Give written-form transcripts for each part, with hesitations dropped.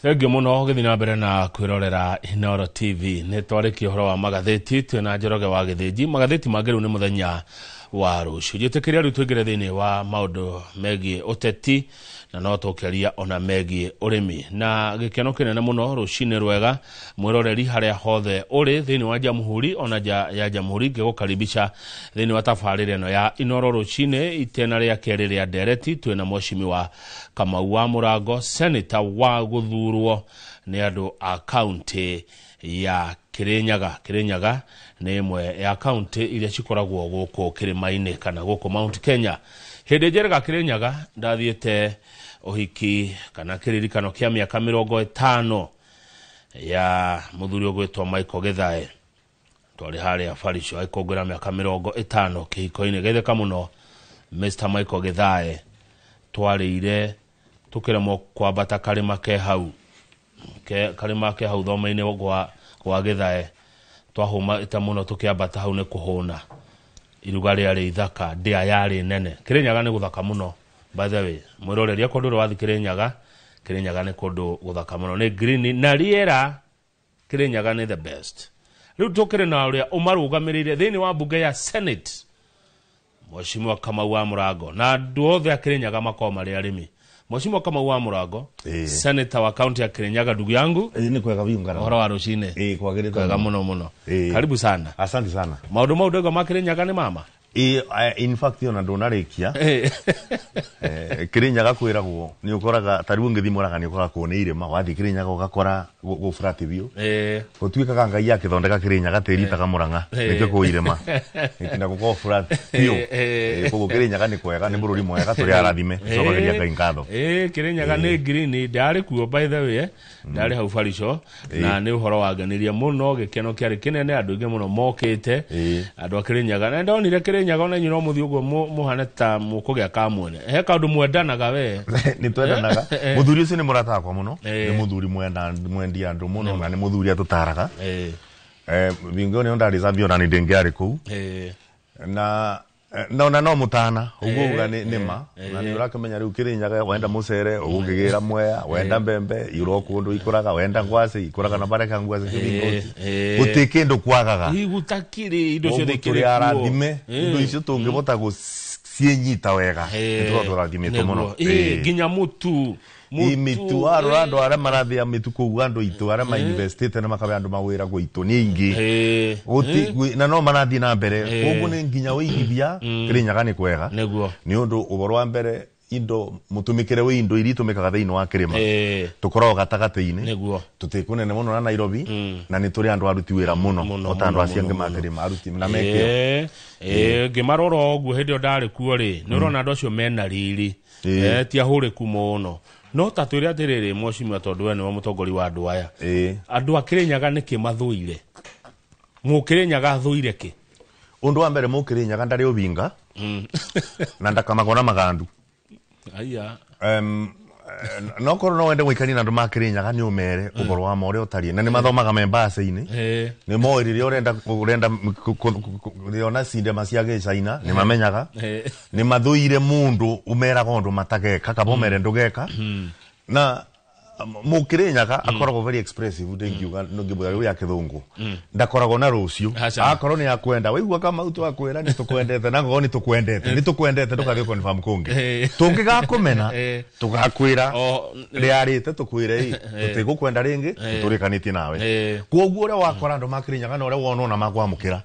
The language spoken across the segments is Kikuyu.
Thengiũ mũno gũthiĩ na mbere na kwĩrorera Inooro TV. Nĩ twarĩkia ũhoro wa magathĩti twĩ na Njoroge wa Gĩthĩnji. Magathĩti mangĩ rĩu nĩ mũthenya wa rũciũ. Njĩtĩkĩria rĩu tũingĩre thĩinĩ wa maũndũ megiĩ ũteti na no tũkĩaria ona megiĩ ũrĩmi. Na gĩkeno kĩnene mũno rũcinĩ rwega mwĩroreri harĩa hothe ũrĩ thĩinĩ wa Jamhuri ona nja ya Jamhuri, ngĩgũkaribisha thĩinĩ wa tabarĩra ĩno ya Inooro rũcinĩ, itena rĩa kerĩ rĩa ndereti. Twĩna Mheshimiwa Kamau wa Mũrango, senator wa gũthurwo nĩ andũ a kaunti ya Kirinyaga. Kirinyaga nĩ ĩmwe ya kaunti iria cikoragwo gũkũ kĩrĩma-inĩ kana gũkũ Mount Kenya. Hĩndĩ njeraga Kirinyaga ndathiĩte ũhiki kana kĩririkano kĩa mĩaka 50 ya mũthuri ũgwĩtwo Michael Githae. Twarĩ harĩa Barisho agĩkũngũĩra mĩaka 50 kĩhiko-inĩ. Geithĩka mũno Mr Michael Githae. Twarĩire tũkĩremwo kwambata karĩma ke hau, karĩma ke hau thome-inĩ gwa Githae. Twahũma ita mũno tũkĩambata hau nĩ kũhũna. Iruga rĩarĩ ithaka, ndĩa yarĩ nene. Kirinyaga nĩ gũthaka mũno. By the way, mwĩroreri akorwo ndũrĩ wathiĩ Kirinyaga, Kirinyaga nĩ kũndũ gũthaka mũno. Nĩ green na rĩera Kirinyaga nĩ the best. Rĩu tũkĩrĩ na ũrĩa ũmarũgamĩrĩire thĩinĩ wa mbunge ya Senate, Mheshimiwa Kamau wa Mũrango, na andũ othe a Kirinyaga makoragwo marĩ arĩmi. Mheshimiwa Kamau wa Mũrango, senator wa kaunti ya Kirinyaga, ndugu yangu. Nĩ kwega biũ ngarama. Ũhoro wa rũcinĩ? Ĩĩ, kwagĩrĩte kwega mũno. Mũno mũno. Karibu sana. Asante sana. Maũndũ mau ndauga ma Kirinyaga nĩ mama. Ĩĩ, in fact ona ndũnarĩkia. Kirinyaga kwĩragwo nĩ ũkoraga ta rĩu ũngĩthiĩ Mũrang'a nĩ ũkoraga kũu nĩ irĩma, wathiĩ Kirinyaga ũgakora gũ flat biũ. Gũtuĩkaga Ngai akĩthondeka Kirinyaga tĩri itaga Mũrang'a, nĩkĩo kũu irĩma na gũkorwo flat biũ. Koguo Kirinyaga nĩ kwega, nĩ bũrũri mwega, tũrĩ arathime, tũcokagĩria Ngai ngatho. Kirinyaga nĩ green. Ndarĩ kuo, by the way, ndarĩ hau Barisho na nĩ ũhoro wangenirie mũno. Gĩkeno kĩarĩ kĩnene, andũ aingĩ mũno mokĩte, andũ a Kirinyaga. Na ndonire Kirinyaga ona inyuĩ no mũthiĩ ũguo mũhane ta mũkũgĩa kamwene, he kaũndũ mwendanaga we. Nĩ twendanaga. Mũthuri ũcio nĩ mũrata wakwa mũno, nĩ mũthuri mwenda mwendi andũ mũno na nĩ mũthuri atũtaraga. Bingo nĩ ndarĩ zambia ona nĩ ndĩngĩarĩ kũu na ona no mũtana ũguo uga nĩ ma na nĩ ũrakĩmenya rĩu Kĩrĩnyaga wenda mũcere ũgũkĩgĩra Mwea, wenda mbembe irwo kũndũ ikũraga, wenda ngwacĩ ikũraga na bareka ngwacĩ kĩbingoti, gũtirĩ kĩndũ kwagaga. Gũtakĩrĩ indo ciothe Koguo tũrĩ ikĩrĩ kuo. Arathime indo icio tũngĩbota gũciĩnyita wega nĩ tũkorwo tũrathimĩtwo mũno. Nĩguo. Nginya mũtu. Ĩ, mĩtu warora andũ arĩa marathĩa mĩtu kũu, andũ aitũ arĩa mainvestĩte na makabe andũ mawĩra gwitũ nĩ aingĩ. Na no marathiĩ na mbere, koguo nĩ nginya ũigithia Kĩrĩnyaga nĩ kwega. Nĩ ũndũ ũhoro wa mbere indo mũtũmĩkĩre wĩ indo iria itũmĩkaga thĩinĩ wa kĩrĩma, tũkoragwo gatagatĩ-inĩ, tũtĩ kũnene mũno na Nairobi, na nĩ tũrĩ andũ aruti wĩra mũno Mũno, o ta andũ mũno, acio angĩ mũno, ma kĩrĩma aruti na mekĩo. Ngĩmarora ũguo hĩndĩ ĩyo ndarĩ kuo rĩ, nĩ ũrona andũ acio mena riri. Ti ahũrĩku mũno. No ta twĩre atĩrĩrĩ, mheshimiwa, tondũ we nĩwe mũtongoria wa andũ aya, andũ a Kĩrĩnyaga nĩkĩ mathũire Mũkĩrĩnyaga? Athũire kĩ? Ũndũ wa mbere, Mũkĩrĩnyaga ndarĩ ũbinga na ndakamagwo na magandu. Aya. No korwo no wende gũikania na andũ ma Kĩrĩnyaga nĩ ũmere ũhoro wa ma ũrĩa ũtariĩ na nĩ mathomaga me mbaca-inĩ, nĩ moĩ rĩrĩa ũrenda ona cindema cia gĩcaina nĩ mamenyaga. Nĩ mathũire mũndũ ũmeraga ũndũ matageka kaba ũmere ndũgeka, na Mũkĩrĩnyaga akoragwo very expressive. Ndingiuga ndingĩmwĩra rĩu ya kĩthũngũ ndakoragwo na rũciũ. Aca. Akorwo nĩ akwenda waigua kama tu akwĩra nĩ tũkwendete na ngorwo nĩ tũkwendete, nĩ tũkwendete, ndũgathiĩ confirm kũngĩ. Tũngĩgakũmena tũgakwĩra rĩarĩte tũkwĩre ĩ tũtigũkwenda rĩngĩ, tũtũrĩkanĩtie nawe. Koguo ũrĩa wakora andũ ma Kĩrĩnyaga na ũrĩa wona ona makwamũkĩra,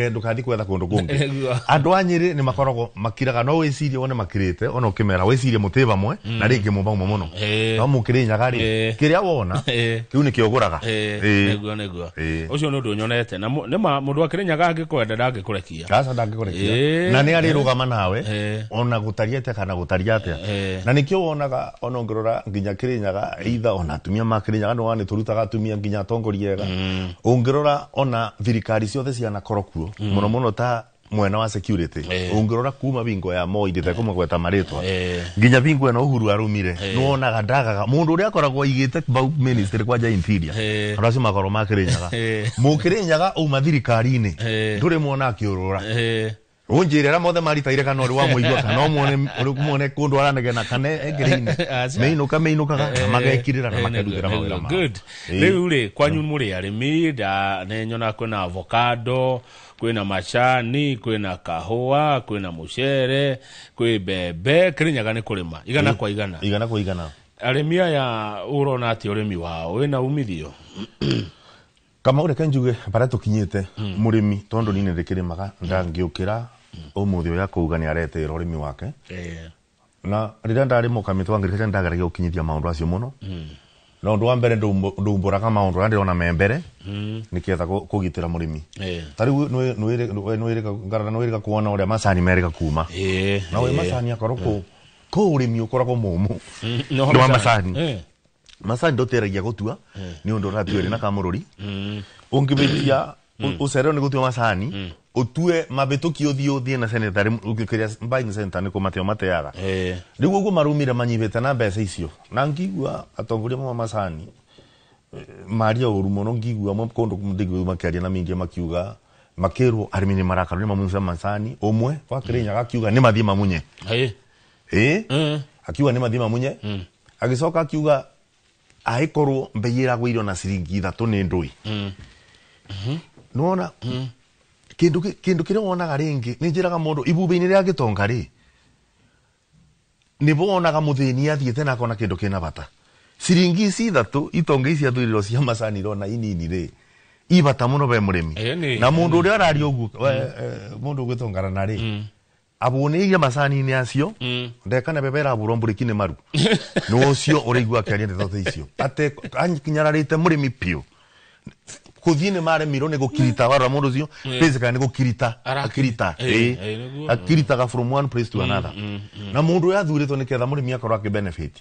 ndũkathi gwetha kũndũ kũngĩ. Andũ a Nyĩrĩ nĩ makoragwo makiraga, no wĩcirie wone makirĩte, ona ũkĩmera wĩcirie mũtĩ vamwe na rĩngĩ mũbaumwe mũno. No Mũkĩrĩnyaga rĩ, kĩrĩa wona kĩu nĩkĩo ũgũraga. Nĩguo. Ũcio nĩ ũndũ nyonete na nĩma mũndũ wa Kĩrĩnyaga angĩkwenda ndangĩkũrekia. Aca, ndangĩkũrekia. Na nĩ arĩrũgama nawe ona gũtaria atĩa kana gũtaria atĩa. Na nĩkĩo wonaga ona ũngĩrora nginya Kĩrĩnyaga either ona atumia ma Kĩrĩnyaga nĩ nĩ tũrutaga atumia nginya atongoria ega. Ũngĩrora ona thirikari ciothe cianakorwo kuo mũno mũno ta mwena wa security, ũngĩrora kuma bingo ya Moi, nditekũmagweta marĩtwa, nginya bingo ĩno Uhuru arumire, nĩwonaga ndagaga mũndũ ũrĩa akoragwo aigĩte bau ministry kwanja interior, andũ acio makorwo ma Kĩrĩnyaga. Mũkĩrĩnyaga uma thirikari-inĩ ndũrĩ mwona akĩũrũra. Unjire ara mothe maritaire kana uri wa muigua kana muone uri muone kundu aranegena kana engiriini meinuka meinukaga na magekirira na makerutira mawira mao. Good. Riu ri kwanyu muri arimi nda ne nyona kwina avocado, kwina macani, kwina kahua, kwina mucere, kwi mbembe, Kirinyaga ni kurima igana kwa igana. Igana kwa igana. Arimi aya urona ati urimi wao wina umithio? Kama ure kenjuge bara tukinyite murimi tondu ni ndikirimaga ndangiukira umuthi uria kuuga ni aretira urimi wake. Na riria ndari mukamiti wa ngirikaca ndageragia gukinyithia maundu acio muno. Na undu wa mbere ndumburaga maundu aria ndirona me mbere niketha kugitira murimi. Ta riu nwirika kuona uria macani merika kuma. Na we macani akorwo ku urimi ukoragwo mumu ni wa macani. Macani nduteragia gutua ni undu uratuire na kamururi. Ungibitia ucerero ni gutua macani utue mabituki uthii uthie na sanitary ukiria buying center ni kumateo mateaga. Riu uguo marumire manyibite na mbeca icio na ngigua atongoria ma macani maria uru muno ngigua mo kundu ndigua makiaria na mingi makiuga makirwo arimi ni marakara ni mamunye macani umwe wa Kirinyaga akiuga ni mathie mamunye. Akiuga ni mathie mamunye. Agicoka akiuga aikorwo mbei iragwirwo na ciringi 3 ni ndui. Nona kindu kiria wonaga ringi ni njiraga mundu ibube-ini ria gitonga ri ni wonaga muthini athiite na akona kindu kina bata. Ciringi ici 3 itonga ici athurirwo cia macani irona inini ri ibata muno be murimi. Na mundu uria araria uguo mundu ugwitongana na ri abuniire macani-ini acio ndekane bebe iraburwo mburiki ni maru ni ucio uraigua akiaria ndeto ta icio ate anyinyararite murimi piu kuthie ni maremirwo ni gukirita warora mundu ucio basically ni gukirita akirita akiritaga from one place to another. Na mundu uria athuritwo ni ketha murimi akorwo aki benefit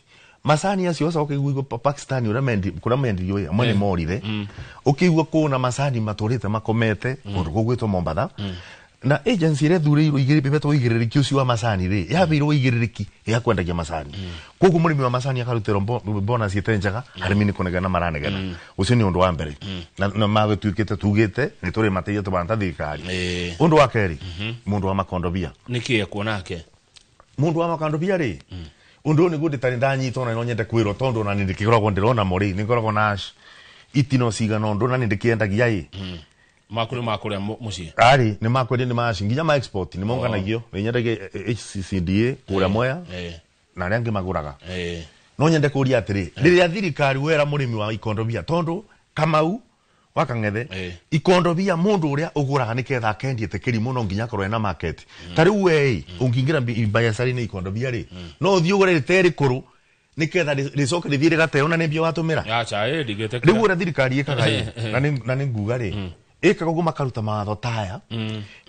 macani acio ucoke ukigua Pakistan uria mendi kuria mendirio amwe ni morire ukigua kuna macani maturite makomete kundu gugwitwo Mombatha. Na agency ire thurirwo igiribetwo igiririkia ucio wa macani ri yabeirwo igiririki ya kwendagia macani. Koguo murimi wa macani akarutirwo bonus ite njega arimi ni kunegena maranegena. Ucio ni undu wa mbere na magituikite tugite ni turi mateithia tubanta thirikari. Undu wa keri mundu wa makondobia niki ekuona ake mundu wa makondobia ri undu ni guo nditari ndanyitwo na no nyende kwirwo tondu na ni ndikigoragwo ndirona muri ni ngoragwo na itino cigana undu na ni ndikiendagia i makuri makuri mucii ari ni makwendia ni maci nginya ma export ni monganagio ni nyendagia HCCDA kuria Mwea na aria angi maguraga. No nyende kuria atiri riria thirikari wera murimi wa ikondobia tondu Kamau wa Kang'ethe ikondobia mundu uria uguraga ni ketha akendiete kirimu no nginya akorwo ena market. Ta riu we ungiingira biacara-ini ikondobia ri no uthii ugure rite rikuru ni ketha ricoke rithii rigateo na ni mbia watumira. Riu uria thirikari ikaga na ni nguga ri ikaga uguo makaruta mawatho taya.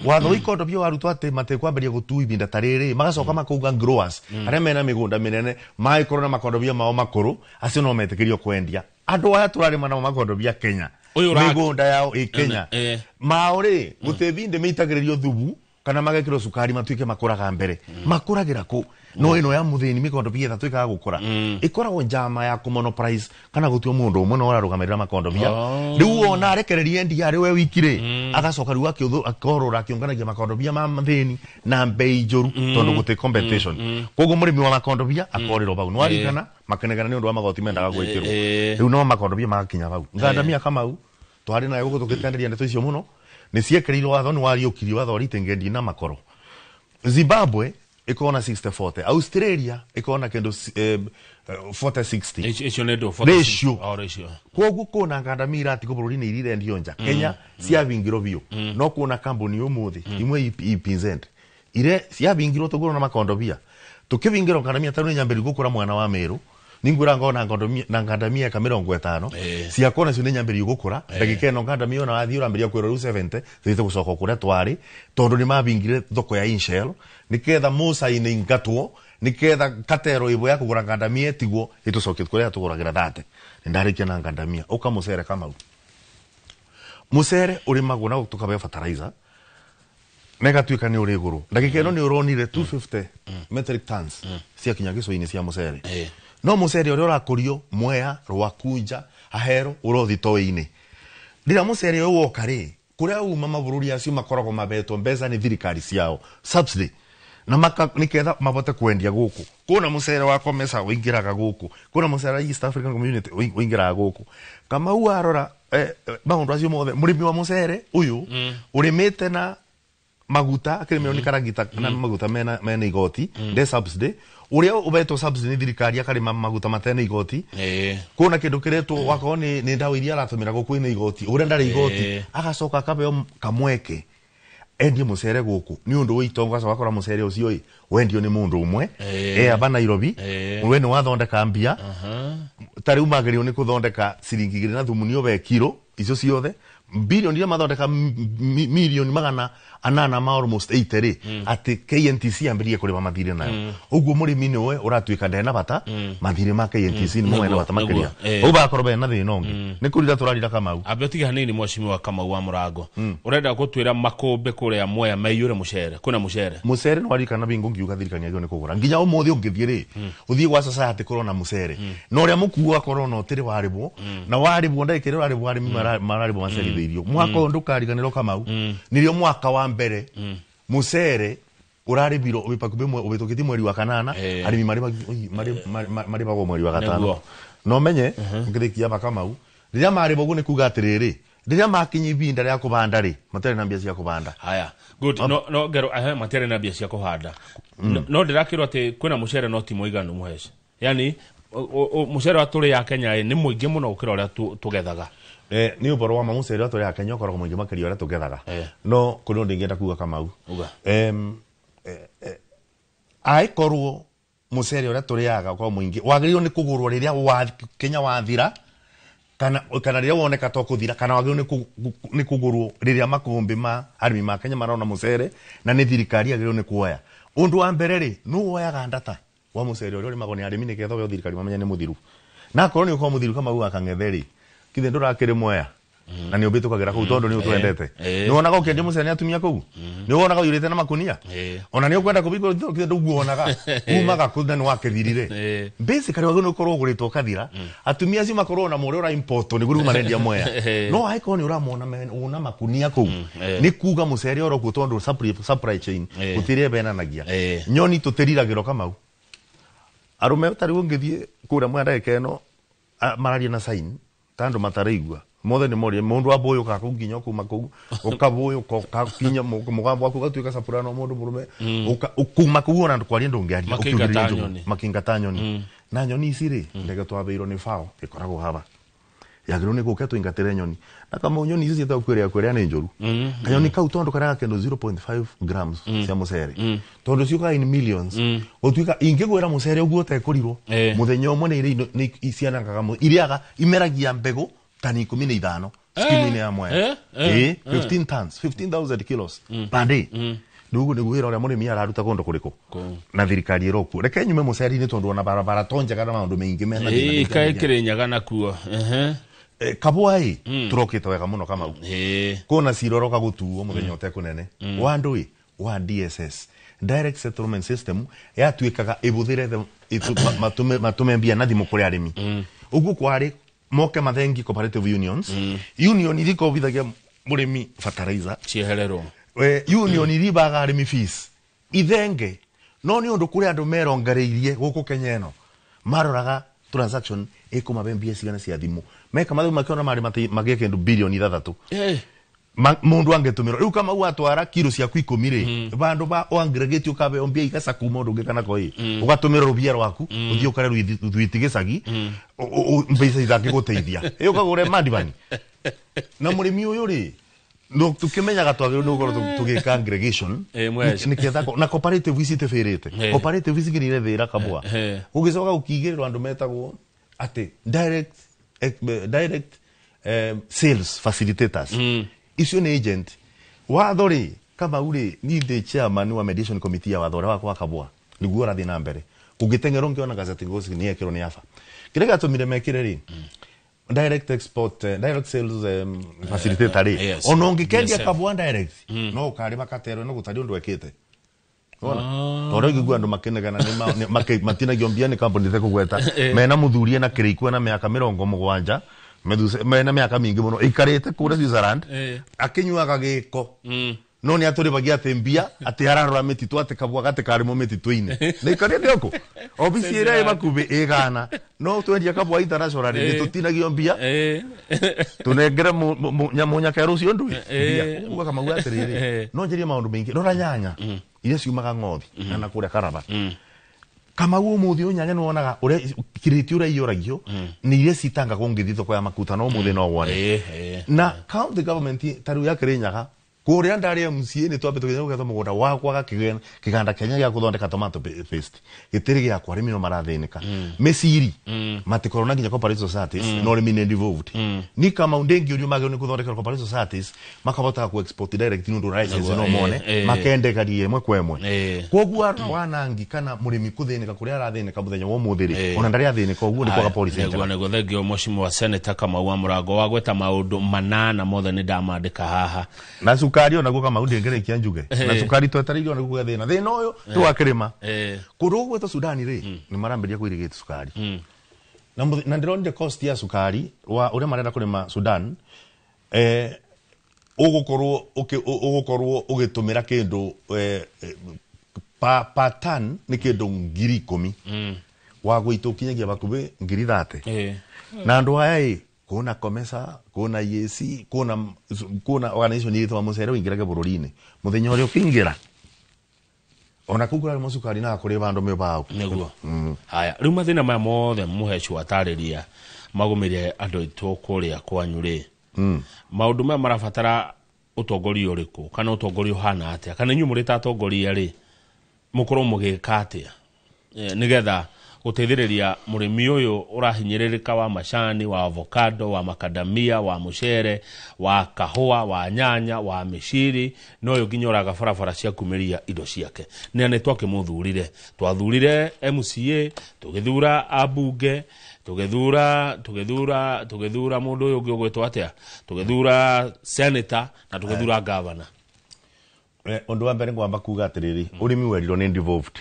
Watho ikondobia warutwo ati matikwambiria gutua ibinda ta riri magacoka makauga growers aria mena migunda minene maikorwo na makondobia mao makuru acio no metikirio kwendia. Andu aya turarima nao makondobia Kenya migunda yao i Kenya mao ri guti bindi meitagiririo thubu kana magekirwo cukari matuike makuraga mbere makuragira ku no ino ya muthini mikondobia ithatu ikaga gukura ikoragwo njama ya ku monopolize kana gutua mundu umwe no ararugamirira makondobia. Riu wona arekererie endia ari we wiki ri agacoka riu akorora akiunganagia makondobia ma muthini na mbei njuru tondu guti competition. Koguo murimi wa makondobia akorirwo bau no arikana makenegana ni undu wa magoti mendaga gwikirwo riu no makondobia magakinya bau. Ngandamia Kamau twari nayo guku tugitenderia ndeto icio muno ni ciekereirwo watho ni wariukirio watho ritingendi na makoro. Zimbabwe ikona 60-40, Australia ikona kindu 40-60 icio ni ndu ratio. Ratio. Koguo kuna ngandamia iratigo bururi-ini iria irendio nja Kenya ciabingirwo biu no kuna kambuni umuthi imwe EPZ ire ciabingirwo tugurwo na makondobia tukibingirwo ngandamia taru ni nyambiri gukura mwana wa Meru ningura ngona ngandamia na ngandamia ka 50 ciakwa nacio ni nyambiri gukura ndagika ino ngandamia ona wathii urambiria kwirwo riu 70 thiite gucoka kuria twari tondu ni mabingire thoko ya Inshell niketha muca-ini ingatwo niketha katero ibo ya kugura ngandamia tigwo itucokie kuria tuguragira thate. Ni ndarikia na ngandamia uka mucere Kamau mucere urimagwo na tukabeo fertilizer megatuika ni uri iguru ndagika ino ni uronire 250 metric tons cia kinya gico-ini cia mucere. No mucere uria urakurio Mwea, Rwakunja, Ahero urothi toi-ini riria mucere uyu woka ri Kuria uma mabũrũri acio makoragwo mabetwo mbeca nĩ thirikari ciao subsidy na maka niketha mabote kwendia guku. Kuna mucere wa COMESA uingiraga guku, kuna mucere wa East African Community uingiraga guku. Kamau arora maundu acio mothe, murimi wa mucere uyu urimite na maguta akirimiro ni karagita na maguta mena igoti de subsidy, uria ubetwo subsidy ni thirikari akarima maguta matena igoti. Kuna kindu kiretwo wakorwo ni ndawa iria aratumira guku ina igoti, uria ndari igoti agacoka akabeo kamweke endie mucere guku ni undu witongo acoka akora mucere ucio i wendio ni mundu umwe aba Nairobi we ni wathondeka mbia ta riu magĩrĩirwo nĩ kuthondeka ciringi igĩrĩ na thumuni obe kiro icio ciothe bilioni iria mathondeka milioni 800 ma almost 80 ri ati KNTC ambĩrĩrie kũrĩma mathirĩ nayo. Ũguo mũrĩmi nĩwe ũratuĩka ndena bata mathirĩ ma KNTC nĩmo mena bata makĩria. Ũguo bagakorwo bena thĩna ũngĩ nĩ kũrira tũrarira Kamau. Ambe ũtige hanini mheshimiwa Kamau wa Mũrango, ũrenda gũtwĩra makũmbĩ kũrĩa Mwea maiyũre mũcere, kwĩna mũcere? Mũcere nĩ waririkana bingo ngiuga thirikari yagĩrĩirwo nĩ kũgũra nginya ũmũthĩ ũngĩthiĩ rĩ ũthiĩ gwa society kũrona mũcere na ũrĩa mũkuo akorwo na ũtĩrĩ warĩbwo na warĩbwo ndagĩka ĩrĩa ũrarĩbwo arĩmi mararĩbwo macerithĩirio. Mwaka ũyũ ndũkariganĩrwo Kamau nĩrĩo mwaka wa mbere mucere uraribirwo ubitukitie mweri wa kanana, arimi maribagwo mweri wa gatano. No menye ngirikia Kamau riria maribwo uguo ni kuga atiriri riria makinya ibinda ria kubanda ri matirĩ na mbia cia kubanda. Haya, good. No ngero matirĩ na mbia cia kuhanda. No ndirakirwo ati kwina mucere no ti muiganu muhece, yani mucere wa turi ya Kenya ni muingi muno gukira uria tugethaga. Ni uboro wa mucere wa turi ya Kenya ukoragwo muingi makiria uria tugethaga. No kuri undu ingĩenda kuga Kamau, aikorwo mucere uria turiaga ukorwo muingi wagĩrĩirwo nĩ kũgũrwo rĩrĩa wa Kenya wathira kana rĩrĩa woneka to kũthira, kana wagĩrĩirwo nĩ kũgũrwo rĩrĩa makũmbĩ ma arĩmi ma Kenya marona mucere na nĩ thirikari yagĩrĩirwo nĩ kuoya. Undu wa mbere rĩ, nũ woyaga ndata wa mucere ũrĩa ũrĩmagwo nĩ arĩmi nĩgetha ũheo thirikari mamenye nĩ mũthiru, na akorwo nĩ ũkorwo mũthiru Kamau wa Kang'ethe rĩ, kithe ndũrakĩrĩ Mwea na nĩ ũbĩtũkagĩra kũu tondũ nĩ ũtwendete. Nĩ wonaga ũkĩendia mũcere nĩ atumia kũu, nĩ wonaga ũiyũrĩte na makunia, ona nĩ ũkwenda kũbingũra kithe ndũguonaga umaga kũu na nĩ wakĩthirire. Basically wagĩrĩirwo nĩ ũkorwo ũgũrĩtwo ũkathira, atumia acio makorwo na mũrĩa ũra import nĩguo rĩu marendia Mwea. No angĩkorwo nĩ ũramona una makunia kũu nĩ kuga mũcere oro kuo tondũ supply chain gũtirĩ benanagia. Nyoni tũtĩriragĩrwo Kamau, arũme ta rĩu ũngĩthiĩ kũrĩa Mwea ndagĩka ĩno mararia na sign ta andũ mataraigua mothe nĩ morie mundu abũyũka kũu nginya kuma kũu ũkabũyũka ũkakinya mũgambo waku ũgatuĩka soprano mũndũ mũrũme kuma kũu ona kwaria ndũngĩaria ũkiugĩrĩria njogu makĩingata nyoni. Na nyoni ici rĩ ndege twabeirwo nĩ FAO ĩkoragwo haba yagĩrĩirwo nĩ gũka tũingatĩre nyoni na Kamau nyoni ici ciĩtagwo kwĩrĩa kwĩrĩa nĩ njũru. Kanyoni kau tondũ karaga kĩndũ 0.5 grams cia mũcere tondũ ciũkaga in millions gũtuĩka ingĩgwĩra mũcere ũguo ũtekũrirwo mũthenya ũmwe nĩ cianangaga iriaga imeragia mbegũ tani 15 skimu-inĩ ya Mwea. 15 tons, 15,000 kilos per day. Ndugu nĩguo wĩra ũrĩa mũrĩmi araruta kũndũ kũrĩkũ na thirikari ĩrokuo. Reke nyume mũcere-inĩ tondũ ona barabara to njega na maũndũ maingĩ mena thĩna. Kaĩ Kĩrĩnyaga nakuo. Kabua ĩ tũrokĩte wega mũno Kamau. Kũna cira ũroka gũtuo mũthenya ũtekũnene wa andũ ĩ wa DSS Direct Settlement System yatuĩkaga ĩbũthĩre matũme mbia na thimũ kũrĩ arĩmi. Ũguo kwarĩ moke mathengi cooperative unions, union iria ikobithagia mũrĩmi fertilizer ciehererwo, union iria ibaga arĩmi fees ithenge. No nĩ ũndũ kũrĩ andũ merongereirie gũkũ Kenya ĩno maroraga transaction ĩkũmabe mbia cigana cia thimũ meka mathimu makiona marĩ magĩe kĩndũ bilioni 6 mundu angĩtũmĩrwo. Rĩu Kamau atwara kiro ciaku 10 rĩ bandu ba ũangregate ũkabeo mbia igaca kuma ũndũ ũngĩ kana koi ũgatũmĩrwo rũbia rwaku ũthiĩ ũkare rwiti gĩcagi mbeca itangĩgũteithia ĩ ũkagũre madibani. Na mũrĩmi ũyũ rĩ no tukimenyaga twagĩrĩirwo nĩ gũkorwo tũgĩka aggregation nĩketha na cooperative ici itibĩrĩte cooperative ici nginya thĩra Kabua gũgĩcoka gũkĩigĩrĩrwo andũ metagwo atĩ direct sales facilitators icio nĩ agent watho rĩ Kamau rĩ ni ndĩ chairman wa mediation committee ya watho ũrĩa wakwa Kabua nĩguo ũrathiĩ na mbere kũngĩteng'erwo ngĩona gazeti ngoci nĩ ekĩrwo nĩ aba kĩrĩa gĩatũmire mekĩre rĩ direct export direct sales facilitator rĩ ona ũngĩkendia Kabua direct no ũkarĩma katerwe no gũtarĩ ũndũ ekĩte. Ona tondũ ingĩigua andũ makĩnegena nĩ matinagio mbia nĩ kambuni itekũgweta mena mũthuri ena kĩrĩikũ ena mĩaka 70 Mena mĩaka mĩingĩ mũno ĩikarĩte kũrĩa Switzerland akĩnyuaga gĩko no nĩ atũrĩbagia atĩ mbia atĩ ararora mĩtitũ atĩ kabua gatikarĩmwo mĩtitũ-inĩ na ikarĩte oko obici ĩrĩa ĩ makumbĩ ĩgana no twendia kabua international rĩ tũtinagio mbia tũnengere mũnyake rũciũ ndũĩ mbia uga Kamau atĩrĩrĩ no njĩrie maũndũ maingĩ rora nyanya iria ciumaga ng'othi na kũrĩa Karaba Kamau ũmũthĩ ũyũ nyanya nĩwonaga ũrĩa kirĩti ũrĩa iyũragio nĩ iria citangagwo ngĩthiĩ thoko ya makuta no ũmũthĩ no wone na county government ta rĩu ya Kirinyaga kũrĩa ndarĩ MCA nĩ twambĩte tũgĩthiĩ gũgetha mũgũnda wakwa kĩganda Kenya gĩa gũthondeka tomato paste gĩtirĩ gĩakwa arĩmi no marathĩnĩka mĩciri matikorwo na nginya cooperative societies no ũrĩmi nĩ devolved ni Kamau ndĩngĩũrio magĩrĩirwo nĩ gũthondeka cooperative societies makahotaga ku export direct nĩ ũndũ license no mone makendegaria ĩmwe kwa ĩmwe koguo arora wanangi kana mũrĩmi kũthĩnĩka kũrĩa arathĩnĩka mũthenya wa ũmũthĩ rĩ ona ndarĩ athĩnĩka ũguo nĩ kwaga policy njega. Nĩguo thengio mheshimiwa Senator Kamau wa Mũrango wa gweta maũndũ manana mothe nĩ ndamandĩka haha na cukari ona guo Kamau ndĩngĩrĩkia njuge na cukari twetereire ona guo thĩna thĩna ũyũ ti wa kĩrĩma kũndũ gũgwĩtwo Sudani rĩ nĩ marambĩrĩria kũirigĩte cukari na ndĩronire cost ya cukari wa ũrĩa marenda kũrĩma Sudan ũgũkorwo ũgĩtũmĩra kĩndũ pa ton nĩ kĩndũ 10,000 wa gwitũ ũkinyagia bakubĩ 30,000 na andũ aya ĩ kuna COMESA kuna EAC kuna organization yitwa mucere wingiraga bũrũri-inĩ mũthenya ũrĩa ũkĩingĩra ona kũu kũrarĩmwo cukari na kũrĩ bandũ mĩbaũ nĩguo. Haya rĩu mathĩna maya mothe mũhecu atarĩria magũmĩire andũ aitũ kũrĩa kwanyu rĩ maũndũ maya marabatara ũtongoria ũrĩkũ kana ũtongoria ũhana atĩa kana inyuĩ mũrĩ ta atongoria rĩ mũkorwo mũgĩka atĩa nĩgetha gũteithĩrĩria mũrĩmi ũyũ ũrahinyĩrĩrĩka wa macani wa avocado wa makadamia wa mũcere wa kahũa wa nyanya wa mĩciri na ũyũ nginya ũraga barabara cia kumĩria indo ciake nĩ nĩ twakĩmũthurire twathurire MCA tũgĩthura ambunge tũgĩthura tũgĩthura tũgĩthura mũndũ ũyũ ũngĩ ũgwĩtwo atĩa tũgĩthura senator na tũgĩthura governor. Ũndũ wa mbere ngwamba kuga atĩrĩrĩ ũrĩmi werirwo nĩ devolved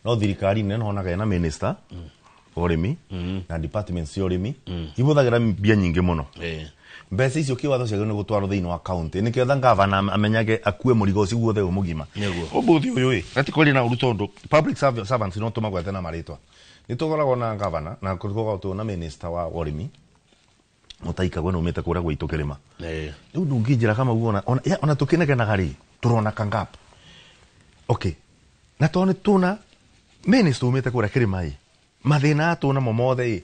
no thirikari nene honaga ena minister ũrĩmi na department cia ũrĩmi ibũthagĩra mbia nyingĩ mũno mbeca icio kĩwatho ciagĩrĩirwo nĩ gũtwarwo thĩinĩ wa county nĩkĩo ngavana amenyage akue mũrigo ũcio guothe wĩ mũgima ũmũthĩ ũyũ ĩ gatikwĩrĩ na ũru tondũ public servants no tũmagwete na marĩtwa nĩ tũkoragwo na ngavana na tũkoragwo na minister wa ũrĩmi mũtaikagwe nĩ umĩte kũrĩa gwitũ kĩrĩma rĩu ndũngĩnjĩra kama ũguo ona tũkĩnegenaga rĩ tũrona kangap okay na tondũ nĩ tũna minister umĩte kũrĩa kĩrĩma ĩ mathĩna tũnamo mothe ĩ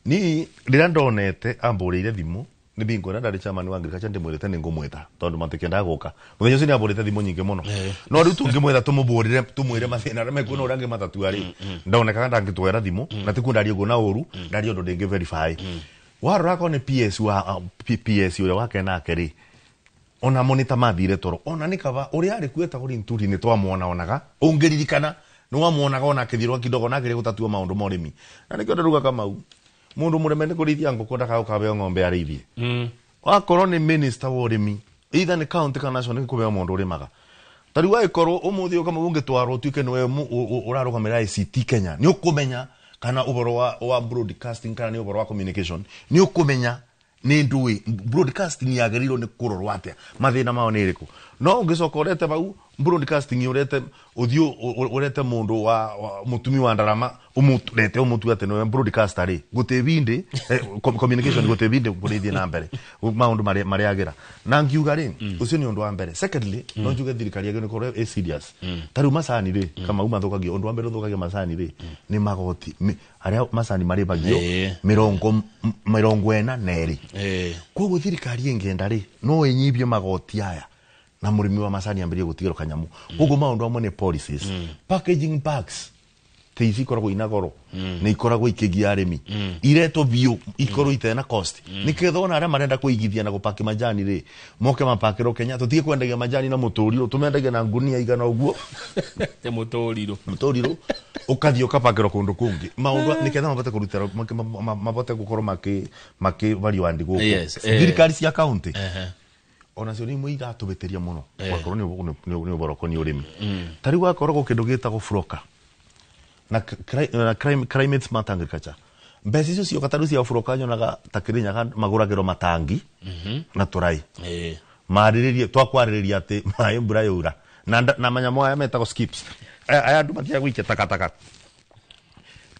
ni rĩrĩa ndonete ambũrĩire thimũ nĩ bingo ĩrĩa ndarĩ chairman wa agriculture ndĩmwĩrĩte nĩ ngũmwĩta tondũ matikĩendaga gũka mũthenya ũcio nĩ ambũrĩte thimũ nyingĩ mũno no rĩu tũngĩmwĩta tũmũbũrĩre tũmwĩre mathĩna arĩa mekuo na ũrĩa angĩmatatua rĩ ndonekaga ndangĩtwera thimũ na tikuo ndaria ũguo na ũru ndaria ũndũ ndĩngĩ verify warora akorwo nĩ PS wa PS ũrĩa wake nake rĩ ona mo nĩ ta mathire toro ona nĩ kaba ũrĩa arĩ kuo etagwo Linturi nĩ twamwona onaga ũngĩririkana nĩ wamuonaga ona akĩthirwo kidogo na akĩrĩ gũtatua maũndũ ma ũrĩmi na nĩkĩo ndĩruga Kamau mũndũ mũreme nĩ kũrĩithia ngũkũ ndakagũkabeo ng'ombe arĩithie wakorwo nĩ minister wa ũrĩmi either nĩ county kana national nĩ kũbeo mũndũ ũrĩmaga ta rĩu agĩkorwo ũmũthĩ ũyũ Kamau ũngĩtwarwo ũtuĩke nĩwe ũrarũgamĩrĩra ICT Kenya nĩ ũkũmenya kana ũhoro wa broadcasting kana nĩ ũhoro wa communication nĩ ũkũmenya nĩ ndũĩ broadcasting yagĩrĩirwo nĩ kũrorwo atĩa mathĩna mao nĩ ĩrĩkũ no ũngĩcoka ũrete bau broadcasting ũrete ũthiũ ũrete mũndũ wa mũtumi wa ndarama ũmũrete ũmũtue atĩ nĩwe broadcaster rĩ gũtĩ bindi communication gũtĩ bindi kũrĩthiĩ na mbere maũndũ marĩagĩra na ngiuga rĩ ũcio nĩ ũndũ wa mbere secondly no njuge thirikari yagĩrĩirwo nĩ gũkorwo ĩ serious ta rĩu macani rĩ Kamau mathũkagio ũndũ wa mbere ũthũkagia macani rĩ nĩ magoti arĩa macani marĩbagio 42 koguo thirikari ĩngĩenda rĩ no ĩnyibie magoti aya na mũrĩmi wa macani ambĩrĩrie gũtigĩrwo kanyamũ koguo maũndũ amwe nĩ policies packaging bags te ici ikoragwo ina goro nĩ ikoragwo ikĩgia arĩmi iretwo biũ ikorwo itena cost nĩketha ona arĩa marenda kũigithia na gũpaki majani rĩ moke mapakĩrwo Kenya tũtige kwendagia majani na mũtũrirũ tũmendagia na ngunia igana ũguo mũtũrirũ ũkathiĩ ũkapakĩrwo kũndũ kũngĩ maũndũ nĩketha mabote kũrutĩra mabote gũkorwo makĩ value add gũkũ thirikari cia county ona cio nĩ imwe iratũbĩtĩria mũno wakorwo nĩ ũhoro ũkoniĩ ũrĩmi ta rĩu wakoragwo kĩndũ gĩtagwo froka na climate smart agriculture Mbeca icio cioka tarĩu cia buroka nyonaga ta Kirinyaga magũragĩrwo matangi na tũrai. Marĩrĩrie twakwarĩrĩria atĩ maĩ mbura yaura na manyamũ aya metagwo skips. Aya andũ matiaga gũikia takataka.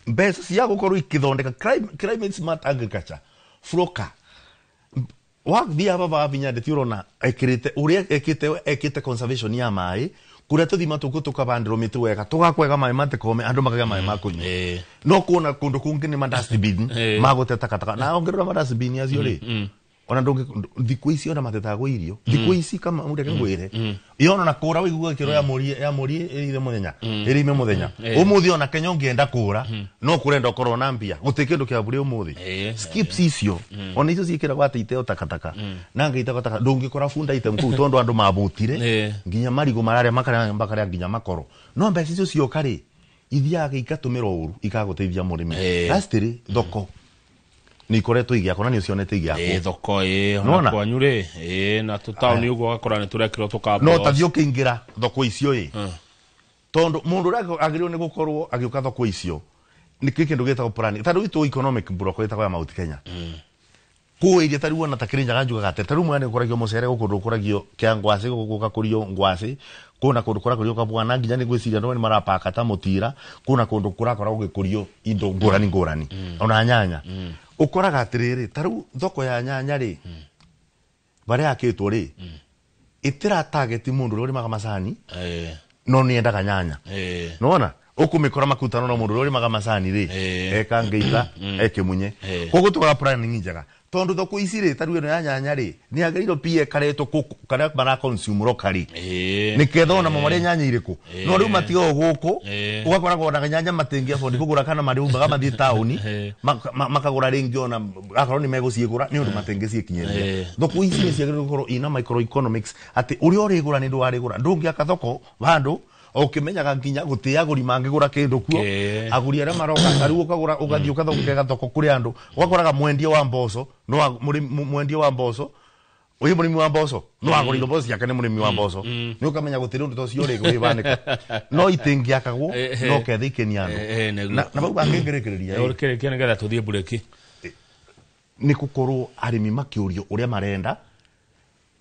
Mbeca cia gũkorwo ikĩthondeka climate smart agriculture buroka wathiĩ aba ba binya ndeti ũrona ekĩrĩte ũrĩa ekĩte conservation ya maĩ kũrĩa tũthima tũkũ tũkabandĩrwo mĩtĩ wega tũgakwega maĩ matikome andũ makagĩa maĩ ma kũnyua. No kuona kũndũ kũngĩ nĩ madustbin magũte takataka na ongerera madustbin acio rĩ ona ndũngĩ thikũ ici ona matetagwo irio thikũ ici kama mũreke ngwĩre yona na kũra wĩiguaga kĩro ya mũri ĩrĩ mũthenya ĩrĩ mũthenya ũmũthĩ ona Kenya ũngĩenda kũra no kũrenda ũkorwo na mbia gũtirĩ kĩndũ kĩa bure ũmũthĩ. Skips icio ona icio ciĩkĩragwo atĩ iteo takataka na ngĩitagwo taka ndũngĩkora bunda item kũu tondũ andũ mabũtire nginya marigũ mararĩa makarĩa nginya makoro no mbeca icio cioka rĩ ithiaga ikatũmĩrwo ũru ikagũteithia mũrĩmi. Lastly thoko nä ikoretwo igiakwo na nä ucionete igiakwo thoko ona kwanyu rĩ na tũtaũni ũguo ũgakora nĩ tũrekĩrwo tũkambũ no ta thiĩ ũkĩingĩra thoko icio ĩ tondũ mũndũ ũrĩa agĩrĩirwo nĩ gũkorwo agĩũka thoko icio nĩ kĩndũ gĩtagwo planning ta rĩu itũ economic block ĩtagwo ya Mount Kenya kũĩria ta rĩu ona ta Kirinyaga njugaga atĩ ta rĩu mwena nĩ ũkũragio mũcere gũkũ ndũkũragio kĩa ngwacĩ gũkũ gũkakũrio ngwacĩ kũna kũndũ kũrakũrio kabwana nginya nĩ ngwĩciria andũ nĩ marapaka ta mũtira kũna kũndũ kũrakora gũgĩkũrio indo ngũrani ngũrani ona nyanya. Ũkoraga atĩrĩrĩ ta rĩu thoko ya nyanya rĩ barĩa yakĩtwo rĩ ĩtĩra target mũndũ ũrĩa ũrĩmaga macani no nĩendaga nyanya. Nĩwona ũkũmĩkora makutano na mũndũ ũrĩa ũrĩmaga macani rĩ eka Ngeita eKĩmunye koguo tũkora planning njega tondũ thoko ici rĩ ta rĩu ĩno ya nyanya rĩ nĩ yagĩrĩirwo pia ĩkaretwo karĩa mara consume locally nĩketha ona marĩa nyanya irĩkũ no rĩu matigagwo gũkũ ũgakoragwo ona nyanya matingĩ afford kũgũra kana marĩumbaga mathiĩ taũni makagũra rĩngĩ ona akorwo nĩ megũciĩgũra nĩ ũndũ matingĩciĩkinyĩria. Thoko ici nĩ ciagĩrĩirwo gũkorwo ina microeconomics atĩ ũrĩa ũrĩgũra nĩ ndwarĩgũra ndũngĩaka thoko handũ ũkĩmenyaga nginya gũtĩ agũri mangĩgũra kĩndũ kuo agũri arĩa maroka ta rĩu ũkagũra ũgathiĩ ũkathondeka thoko kũrĩ andũ ũgakoraga mwendia wa mboco no mwendia wa mboco ũyũ mũrĩmi wa mboco no agũrĩirwo mboco ciake nĩ mũrĩmi wa mboco nĩ ũkamenya gũtirĩ ũndũ ta ũcio ũrĩ ũrĩbanĩka no itingĩakagwo no ketha ikenia andũ na bau bangĩngĩrĩkĩrĩria ũrĩkĩrĩkia nĩgetha tũthiĩ mburĩki nĩ gũkorwo arĩmi makĩũrio ũrĩa marenda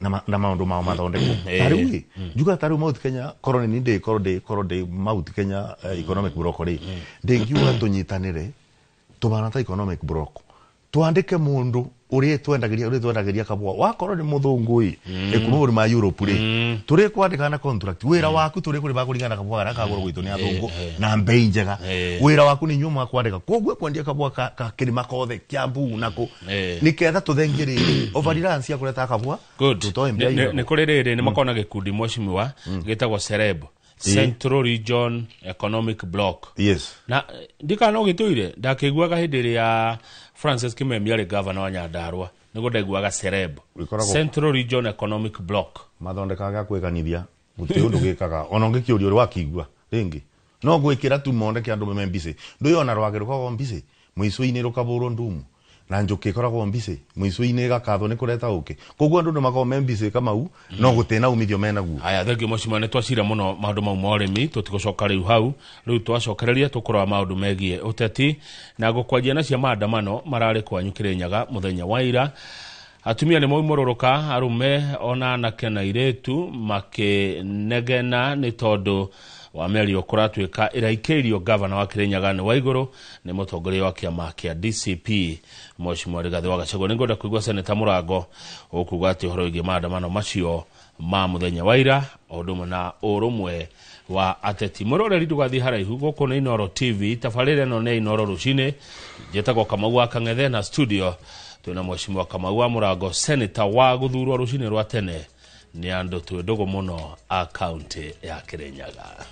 na maũndũ mao mathondekwo. Ta rĩu rĩ njugaga ta rĩu Mount Kenya korwo nĩ ndĩ korwo ndĩ Mount Kenya economic block rĩ ndĩngiuga tũnyitanĩre tũbana ta economic block twandĩke mũndũ ũrĩa twendagĩria kabwa wakorwo nĩ mũthũngũ ĩ ĩkuma bũrũri ma Europe rĩ tũrĩ kwandĩka na contract wĩra waku tũrĩ kũrĩ bakũringana kabwa karĩa kagũrwo gwitũ nĩ athũngũ na mbei njega wĩra waku nĩ inyuĩ mwakwandĩka koguo kwendia kabwa ka kĩrĩma kothe Kiambu nako nĩketha tũthengie rĩrĩ overreliance ya kũreta kabwa tũtoe mbia nĩ kũrĩ rĩrĩ nĩ makona gĩkundi mheshimiwa gĩtagwo CEREB Central Region Economic Block. Yes. Na ndikana ũgĩtũire ndakĩiguaga hĩndĩ ĩrĩa Francis Kimemi arĩ governor wa Nyandarua nĩguo ndaiguaga CEREB Central Region Economic Block mathondekaga kwĩganithia gũtirĩ ũndũ gĩkaga ona ũngĩkĩũria ũrĩa wakĩigua rĩngĩ no gwĩkĩra tu moneke andũ me mbicĩ ndũyona rwagĩ rũkoragwo mbicĩ mũico-inĩ rũkabũrwo ndumu na njũkĩ ĩkoragwo mbicĩ mũico-inĩ ĩgakathwo nĩ kũreta ũkĩ koguo andũ nĩ makoragwo me mbicĩ Kamau no gũtĩ na umithio menaguo. Aya thengiũ mheshimiwa nĩ twacira mũno maũndũ mau ma ũrĩmi tũtigũcoka rĩu hau rĩu twacokereria tũkũrora maũndũ megiĩ ũteti na gũkwanjia na cia maandamano mararĩ kwanyu Kirinyaga mũthenya wa ira. Atumia nĩ maumũrũrũka arũme ona anake na airĩtu makĩnegena nĩ tondũ wa mĩario kũratuĩka ĩraikĩirio gavana wa Kirinyaga nĩ Waigũrũ nĩ mũtongoria wa kĩama kĩa DCP Mheshimiwa Rigathĩ wa Gachagua. Nĩngwenda kũigua Seneta Mũrango ũkuga atĩ ũhoro wĩgiĩ maandamano macio ma mũthenya wa ira o ũndũ ũmwe na ũrũmwe wa ateti. Mũroreri ndũgathiĩ haraihu gũkũ nĩ Inooro TV tabarĩra ĩno nĩ Inooro rũcinĩ njĩtagwo Kamau wa Kang'ethe na studio twĩna Mheshimiwa Kamau wa Mũrango seneta wa gũthurwo rũcinĩ rwa tene nĩ andũ twĩ ndũgũ mũno a kaunti ya Kirinyaga.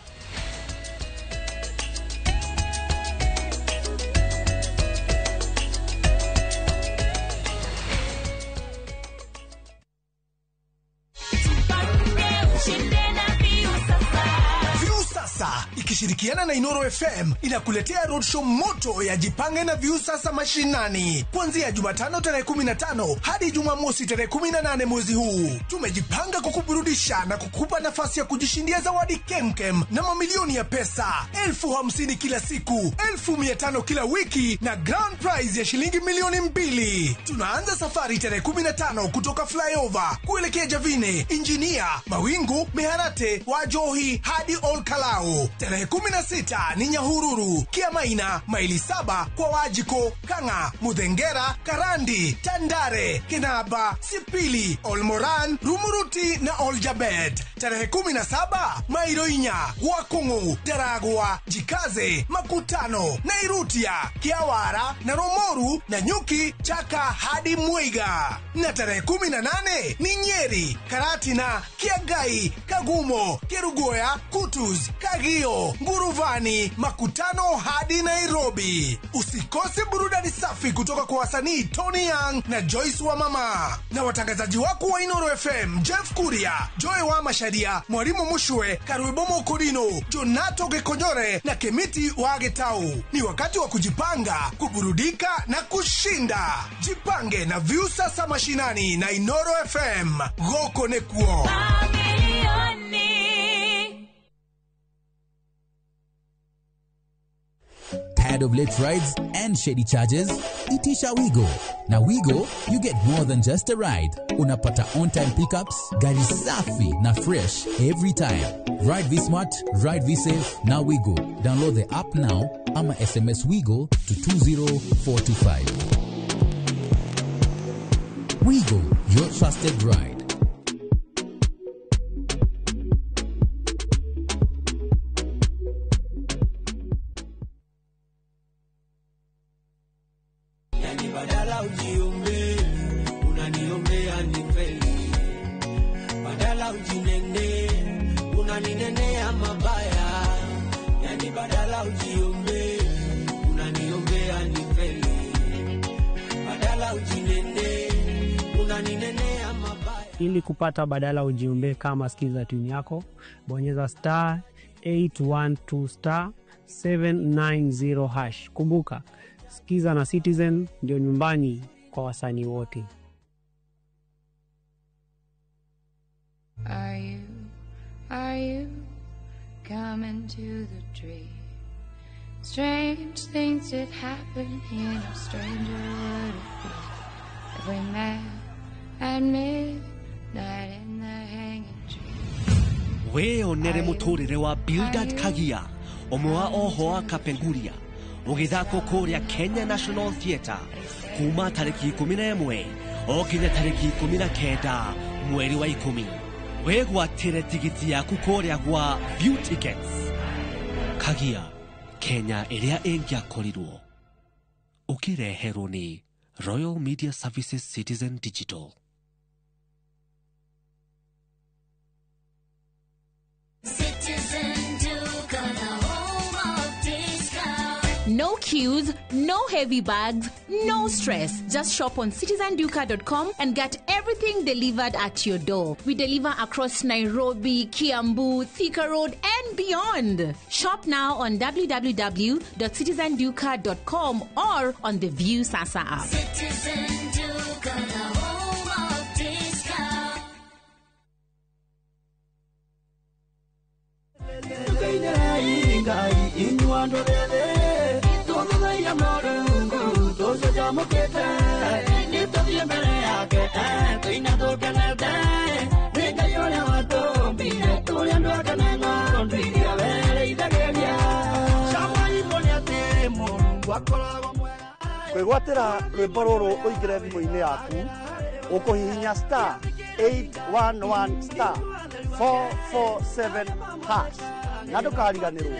Ikishirikiana na Inoro FM inakuletea roadshow moto ya Jipange na Viusasa Mashinani kuanzia Jumatano tarehe 15 hadi Jumamosi tarehe 18 mwezi huu. Tumejipanga kukuburudisha na kukupa nafasi ya kujishindia zawadi kemkem na mamilioni ya pesa, 50,000 kila siku, 500,000 kila wiki na grand prize ya shilingi 2,000,000. Tunaanza safari tarehe 15 kutoka Flyover kuelekea Javine, Injinia, Mawingu, Miharate, Wajohi hadi Olkalao. Tarehe 16 ni Nyahururu, Kiamaina, maili 7 kwa Wajiko, Kanga, Mudhengera, Karandi, Tandare, Kinaba, Sipili, Olmoran, Rumuruti na Oljabet. Tarehe 17 Mairoinya, Wakungu, Daragwa, Jikaze, Makutano, Nairutia, Kiawara na Romoru na Nyuki, Chaka hadi Mwiga. Na tarehe 18 ni Nyeri, Karatina, Kiagai, Kagumo, Kerugoya, Kutus, Kagio, Nguruvani, Makutano hadi Nairobi. Usikose burudani safi kutoka kwa wasanii Tony Young na Joyce wa Mama na watangazaji wako wa Inoro FM, Jeff Kuria, Joy wa Masharia, Mwalimu Mushwe, Karuibomo Korino, Jonato Gekonyore na Kemiti wa Getau. Ni wakati wa kujipanga, kuburudika na kushinda. Jipange na Viusasa Mashinani na Inoro FM. Goko nekuo. Tired of late rides and shady charges? Itisha Wigo. Now Wigo, you get more than just a ride. Unapata on-time pickups, gari safi na fresh every time. Ride V-Smart, ride V-Safe, now Wigo. Download the app now ama SMS Wigo to 20425. Wigo, your trusted ride. Badala ujiombe, unaniombea nifeli. Badala ujinene, unaninenea mabaya. Yani badala ujiombe, unaniombea nifeli. Badala ujinene, unaninenea mabaya. Ili kupata badala ujiombe kama skiza tune yako, bonyeza star 812 star 790 hash. Kumbuka, Skiza na Citizen ndio nyumbani kwa wasanii wote. Are you coming to the tree? Strange things did happen here, no stranger would it be if we met at midnight in the hanging tree. Weyonere muturire wa Bildad Kagia, omoa ohoa Kapenguria, ugithako kuria Kenya National Theatre kuma tariki 11 o kinya tariki 19 mweri wa 10. Wegwatire tigiti yaku kuria gwa View Tickets. Kagia, Kenya iria ingiakorirwo. Ukireherwo ni Royal Media Services Citizen Digital. Citizen Duka, the home of discount. No queues, no heavy bags, no stress. Just shop on citizenduka.com and get everything delivered at your door. We deliver across Nairobi, Kiambu, Thika Road, and beyond. Shop now on www.citizenduka.com or on the View Sasa app. Citizen Duka, the home of discount. Kwĩgwatĩra rwĩmbo rũrũ ũingĩre thimũ-inĩ yaku ũkũhihinya star 811 star 447 hash na ndũkariganĩrwo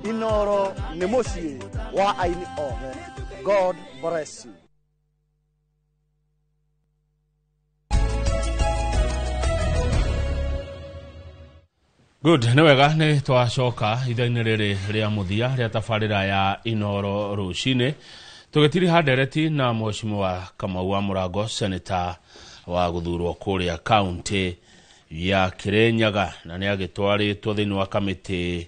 Inoro nĩ mũciĩ wa aini othe. God bless you. Good, nĩ wega nĩ twacoka ithaa-inĩ rĩrĩ rĩa mũthia rĩa tabarĩra ya Inoro rũcinĩ tũgĩtiriha ndereti na mheshimiwa Kamau wa Mũrango, senator wa gũthurwo kũrĩa kaunti ya Kirinyaga, na nĩ agĩtwarĩtwo thĩinĩ wa kamĩtĩ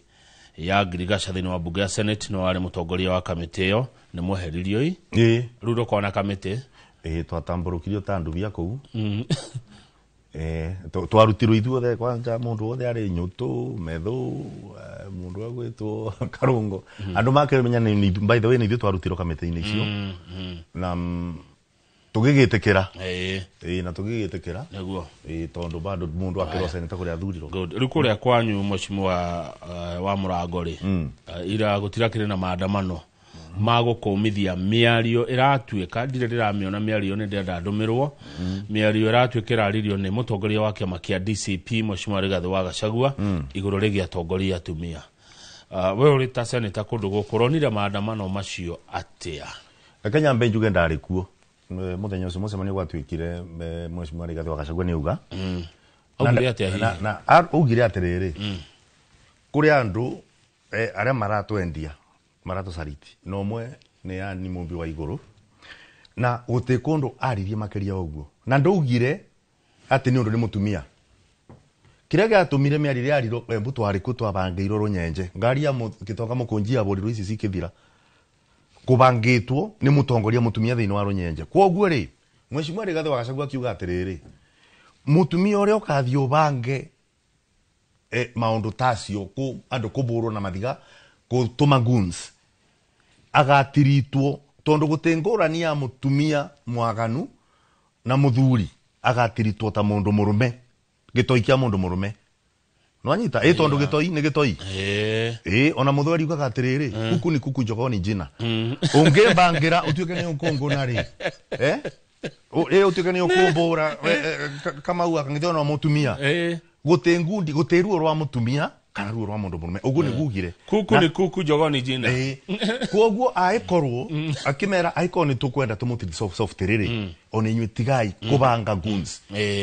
ya Ngirigaca thĩinĩ wa mbunge ya Senate no warĩ mũtongoria wa kamĩtĩ ĩyo nĩ mweheririo ĩ rĩu ndũkona kamĩtĩ twatambũrũkirio ta ndubia kũu twarutirwo ithuothe kwanja mundu wothe ari nyutu methu mundu agwitwo Karungo andu makĩmenya ni by the way ni ithuĩ twarutirwo kamĩtĩ-inĩ icio na tũgĩgĩtĩkĩra na tũgĩgĩtĩkĩra nĩguo tondu bado mundu akĩrwo seneta kũrĩa athurirwo. Rĩu kũrĩa kwanyu mheshimiwa wa Mũrango rĩ ira gũtirakĩrĩ na maandamano magũkũmithia mĩario ĩratuĩka ndirĩ ndĩramĩona mĩario nĩ ndĩrenda ndũmĩrwo mĩario ĩratuĩka ĩraririo nĩ mũtongoria wa kĩama kĩa DCP mheshimiwa Rigathĩ wa Gachagua igũrũ rĩgiĩ atongoria atumia. We ũrĩ ta seneta kũndũ gũkũ ũronire maandamano macio atĩa? Reke nyambe njuge ndarĩ kuo mũthenya ũcio mũcemanio gwatuĩkire mheshimiwa Rigathĩ wa Gachagua nĩ auga augire atĩa hihi? Na augire atĩrĩrĩ kũrĩ andũ arĩa maratwendia maratũcariti na ũmwe nĩ yani mũmbi wa igũrũ na gũtĩ kũndũ aririe makĩria ũguo na ndaugire atĩ nĩ ũndũ nĩ mũtumia kĩrĩa gĩatũmire mĩario yarirwo Embu twarĩ kũ twabangĩirwo rũnyenje ngari ya gĩtonga mũkũnji yabũrirwo ici cikĩthira kũbangĩtwo nĩ mũtongoria mũtumia thĩinĩ wa rũnyenje kwoguo rĩ mheshimiwa Rigathĩ wa Gachagua akiuga atĩrĩrĩ mũtumia ũrĩa ũkathiĩ ũbange maũndũ tacio andũ kũbũrwo na mathiga gũtũma goons agatiritwo tondu gũtĩ ngũrani ya mũtumia mwaganu na mũthuri agatiritwo ta mũndũ mũrũme gĩtoi kĩa mũndũ mũrũme nwanyita tondu gĩtoi nĩ gĩtoi ona mũthweri ugaga atĩrĩrĩ kuku ni kuku jogoo ni jina ũngĩbangĩra ũtuĩke nĩ ũkũngũna rĩ ũtuĩke nĩ ũkũmbũra Kamau akang'ithio no mũtumia gũtĩ ngundi gũtĩ ruo rwa mũtumia kana ruo rwa mundu murume uguo nigugire kuku ni kuku jogoo ni jina koguo aikorwo akimera aikorwo ni tukwenda tumutiri soft riri ona inyuĩ tigai kubanga goons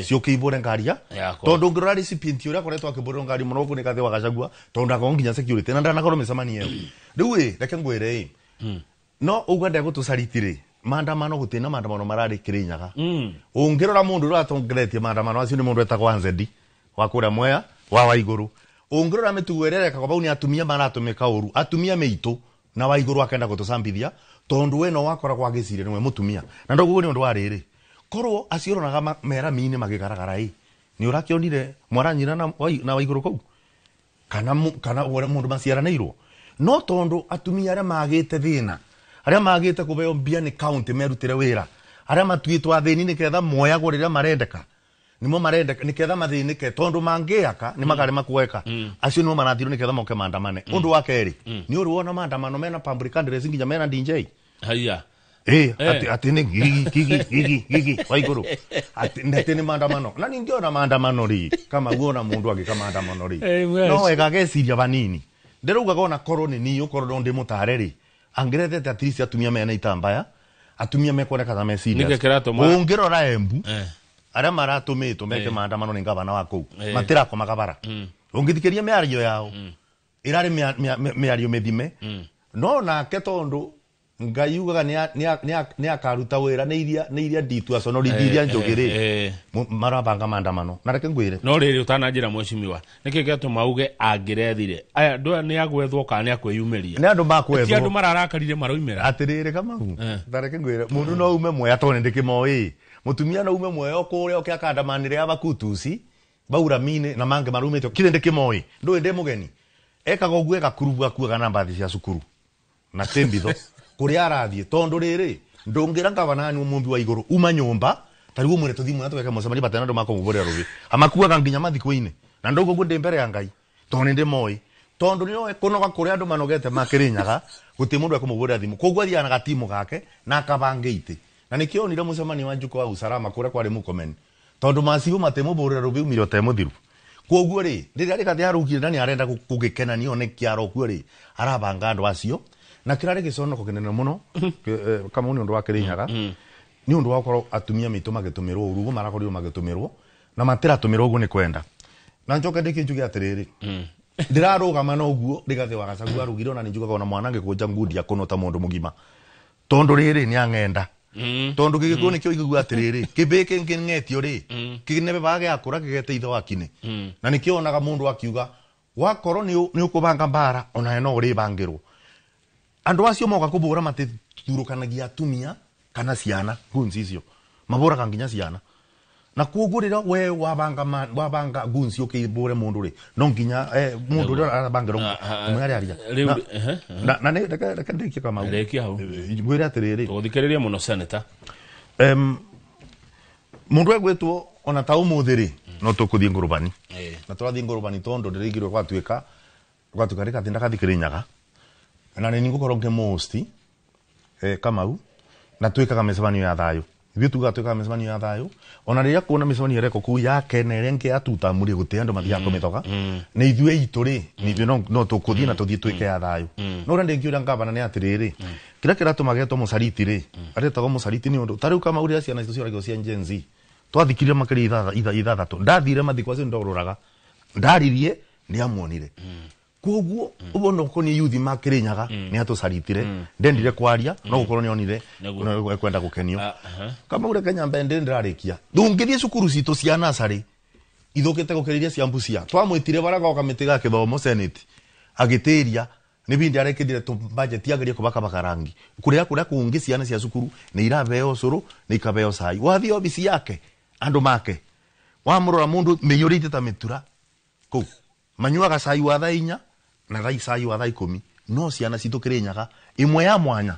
ciũke ibũre ngaria tondu ngirora recipient uria akoretwo akĩbũrĩrwo ngari mũno gũkũ nĩ Rigathĩ wa Gachagua tondu akorwo nginya security na ndanakorwo mĩcemanio ĩyo rĩu ĩ reke ngwĩre ĩ no ũguo ndegũtũcariti rĩ maandamano gũtĩ na maandamano mararĩ Kĩrĩnyaga ũngĩrora mũndũ ũrĩa atongoretie maandamano acio nĩ mũndũ etagwo Anzedi wa kũrĩa Mwea wa Waigũrũ ũngĩrora mĩtugo ĩrĩa ĩrekagwo bau nĩ atumia maratũmĩka ũru atumia mĩitũ na Waigũrũ akenda gũtũcambithia tondu we no wakoragwo agĩciria nĩwe mũtumia na ndoguo nĩ ũndũ wa rĩrĩ korwo acio ũronaga merami-inĩ makĩgaragara ĩ nĩ ũrakĩonire mwaranyina na Waigũrũ kũu kana mũndũ maciaranĩirwo no tondu atumia arĩa magĩte thĩna arĩa magĩte kũheo mbia nĩ county merutĩre wĩra arĩa matuĩtwo athĩni nĩgetha moyagwo rĩrĩa marendeka nimo marendeka niketha mathinike tondu mangiaka ni makarema kuweka acio nimo marathirwo niketha moke maandamane undu wa keri ni uri wona maandamano mena public address nginya mena DJ haya ati ni gigi gigi gigi Waiguru ati ni maandamano na ningiona maandamano ri kama uona mundu agika maandamano ri no wega geciria banini ndiraugaga ona korwo ni ni ukorwo ndi mutare ri angirethete at least atumia mena itambaya atumia mekwoneka ta me serious ungirora Embu aria maratumitwo meke maandamano ni gavana wa kuu matirakoma kabara ungithikĩria mĩario yao irari mĩario mĩthime no nake tondu Ngai ugaga nĩ akaruta wĩra nĩ iria nditu aconori iria njũgĩ rĩ marabanga maandamano na reke ngwĩre no rĩrĩ ũtananjĩra mheshimiwa nĩkĩ gĩatũma uge angĩrethire aya andũ aya nĩ agwethwo kana nĩ akwĩyumĩria nĩ andũ makwethwo ti andũ mararakarire maroimĩra atĩrĩrĩ Kamau ta reke ngwĩre mũndũ no ume Mwea tondũ nĩndĩkĩmoĩ mutumia no ume Mwea kũrĩa oke akandamanĩre abakutuci bauramine na mangĩ marumĩte kire ndĩkĩmoĩ ndũĩ ndĩ mũgeni ekaga ũguo ekakurubu akuaga na mbathi cia cukuru na tĩmbitho kũrĩa arathiĩ tondũ rĩrĩ ndũngĩra ngavana nĩ mũmbi wa igũrũ uma nyũmba ta rĩu ũmwĩre tũthiĩ mwena tũgeke mũcemanio batena andũ makũmũbũrĩra rũgĩ amakuaga nginya mathikũ-inĩ na ndauga ũguo ndĩ mbere ya Ngai tondũ nĩ ndĩmoĩ tondu nĩoĩ kũnoga kũrĩa andũ manogete makĩrĩnyaga gũtirĩ mũndũ ekũmũbũrĩra thimũ koguo athiaga na gatimu gake na akabanga itĩ na nikio onire mũcemanio wa Njuko wa usalama kũrĩa kwarĩ Mũkomeni tondu macibu matimũbũrĩra rũbĩ umire ũtemũthiru koguo rĩ rĩrĩa Rigathĩ arugire na nĩarenda kũgĩkenania one kĩaro kuo rĩ arabanga andũ acio na kĩrarĩ gĩconoko kĩnene mũno Kamau nĩ ũndũ wa Kĩrĩnyaga nĩ ũndũ wa gũkorwo atumia maitũ magĩtũmĩrwo ũru ũguo marakorirwo magĩtũmĩrwo na matiratũmĩrwo ũguo nĩ kwenda na njoke ndĩkĩ njuge atĩrĩrĩ ndĩrarũgama na ũguo Rigathĩ wa Gachagua arugire ona nĩ njugaga ona mwana angĩkũnja ngundi akũnwo ta mũndũ mũgima tondu rĩrĩ nĩ ang'enda tondu gĩgĩkũyũ nĩkĩo igua atĩrĩrĩ kĩmbĩ kĩngĩng'etio rĩ kĩnebe baga gĩakũra kĩgete ithe wa kine na nĩkĩo onaga mũndũ akiuga Wakorwo ni ukubanga mbara ona no uribangirwo. Andu acio moka kubura matithurukanagia atumia kana ciana guns icio. Maburaga nginya ciana. Na koguo rira we wabanga guns ukibure mundu ri no nginya mundu ri arabangirwo mwari aria. Na ne reke ndikie kama Rekia hau. Ngwire atiriri. Tuguthikiriria muno senator. Mundu egwetwo ona ta umuthi ri no tukuthie ngurubani. Na turathie ngurubani tondu ndirigirwe gwatuika rika ndakathi Kirinyaga. Na ni ngukorwo ngimuhosti Kamau na twikaga micemanio ya thayo. Ithuĩ tugaga twikaga micemanio ya thayo. Ona rĩrĩa kuona micemanio ĩrekwo kũu ya Kenya ĩrĩa ĩngĩ ya tutamu rĩ gũtirĩ andũ mathiaga kũmĩthoga. Nĩ ithuĩ itũ rĩ nĩ ithuĩ no tũkũthiĩ na tũthiĩ twĩke ya thayo. No ũrĩa ndĩngiũria ngavana nĩ atĩrĩrĩ kĩrĩa kĩratũma getwo mũcariti rĩ aretagwo mũcariti nĩ ũndũ ta rĩu Kamau rĩrĩa ciana citũ cioragio cia Gen Z twathikire makĩria ithathatũ ndathire mathiko acio ndorũraga ndaririe nĩ amuonire. Koguo uguo no koni yuthi ma Kirinyaga ni atucaritire ndendire kwaria no gukorwo nionire kwenda gukenio. Kama ure Kenya mbende ndirarikia ndungithie cukuru citu cia nasari ithukite gukiriria cia Mbucia twamwitire baragoka miti ga kithomo senate agitiria ni bindi arekithire tu budget agerie kubaka bakarangi kuria kuria kungi ciana cia cukuru ni irabeo curu ni ikabeo cai wathi obisi yake andu make wamurora mundu miyurite ta mitura kuu manyuaga cai wa thaa 4 na thaa cai wa thaa 10 no ciana citũ Kirinyaga imwe ya mwanya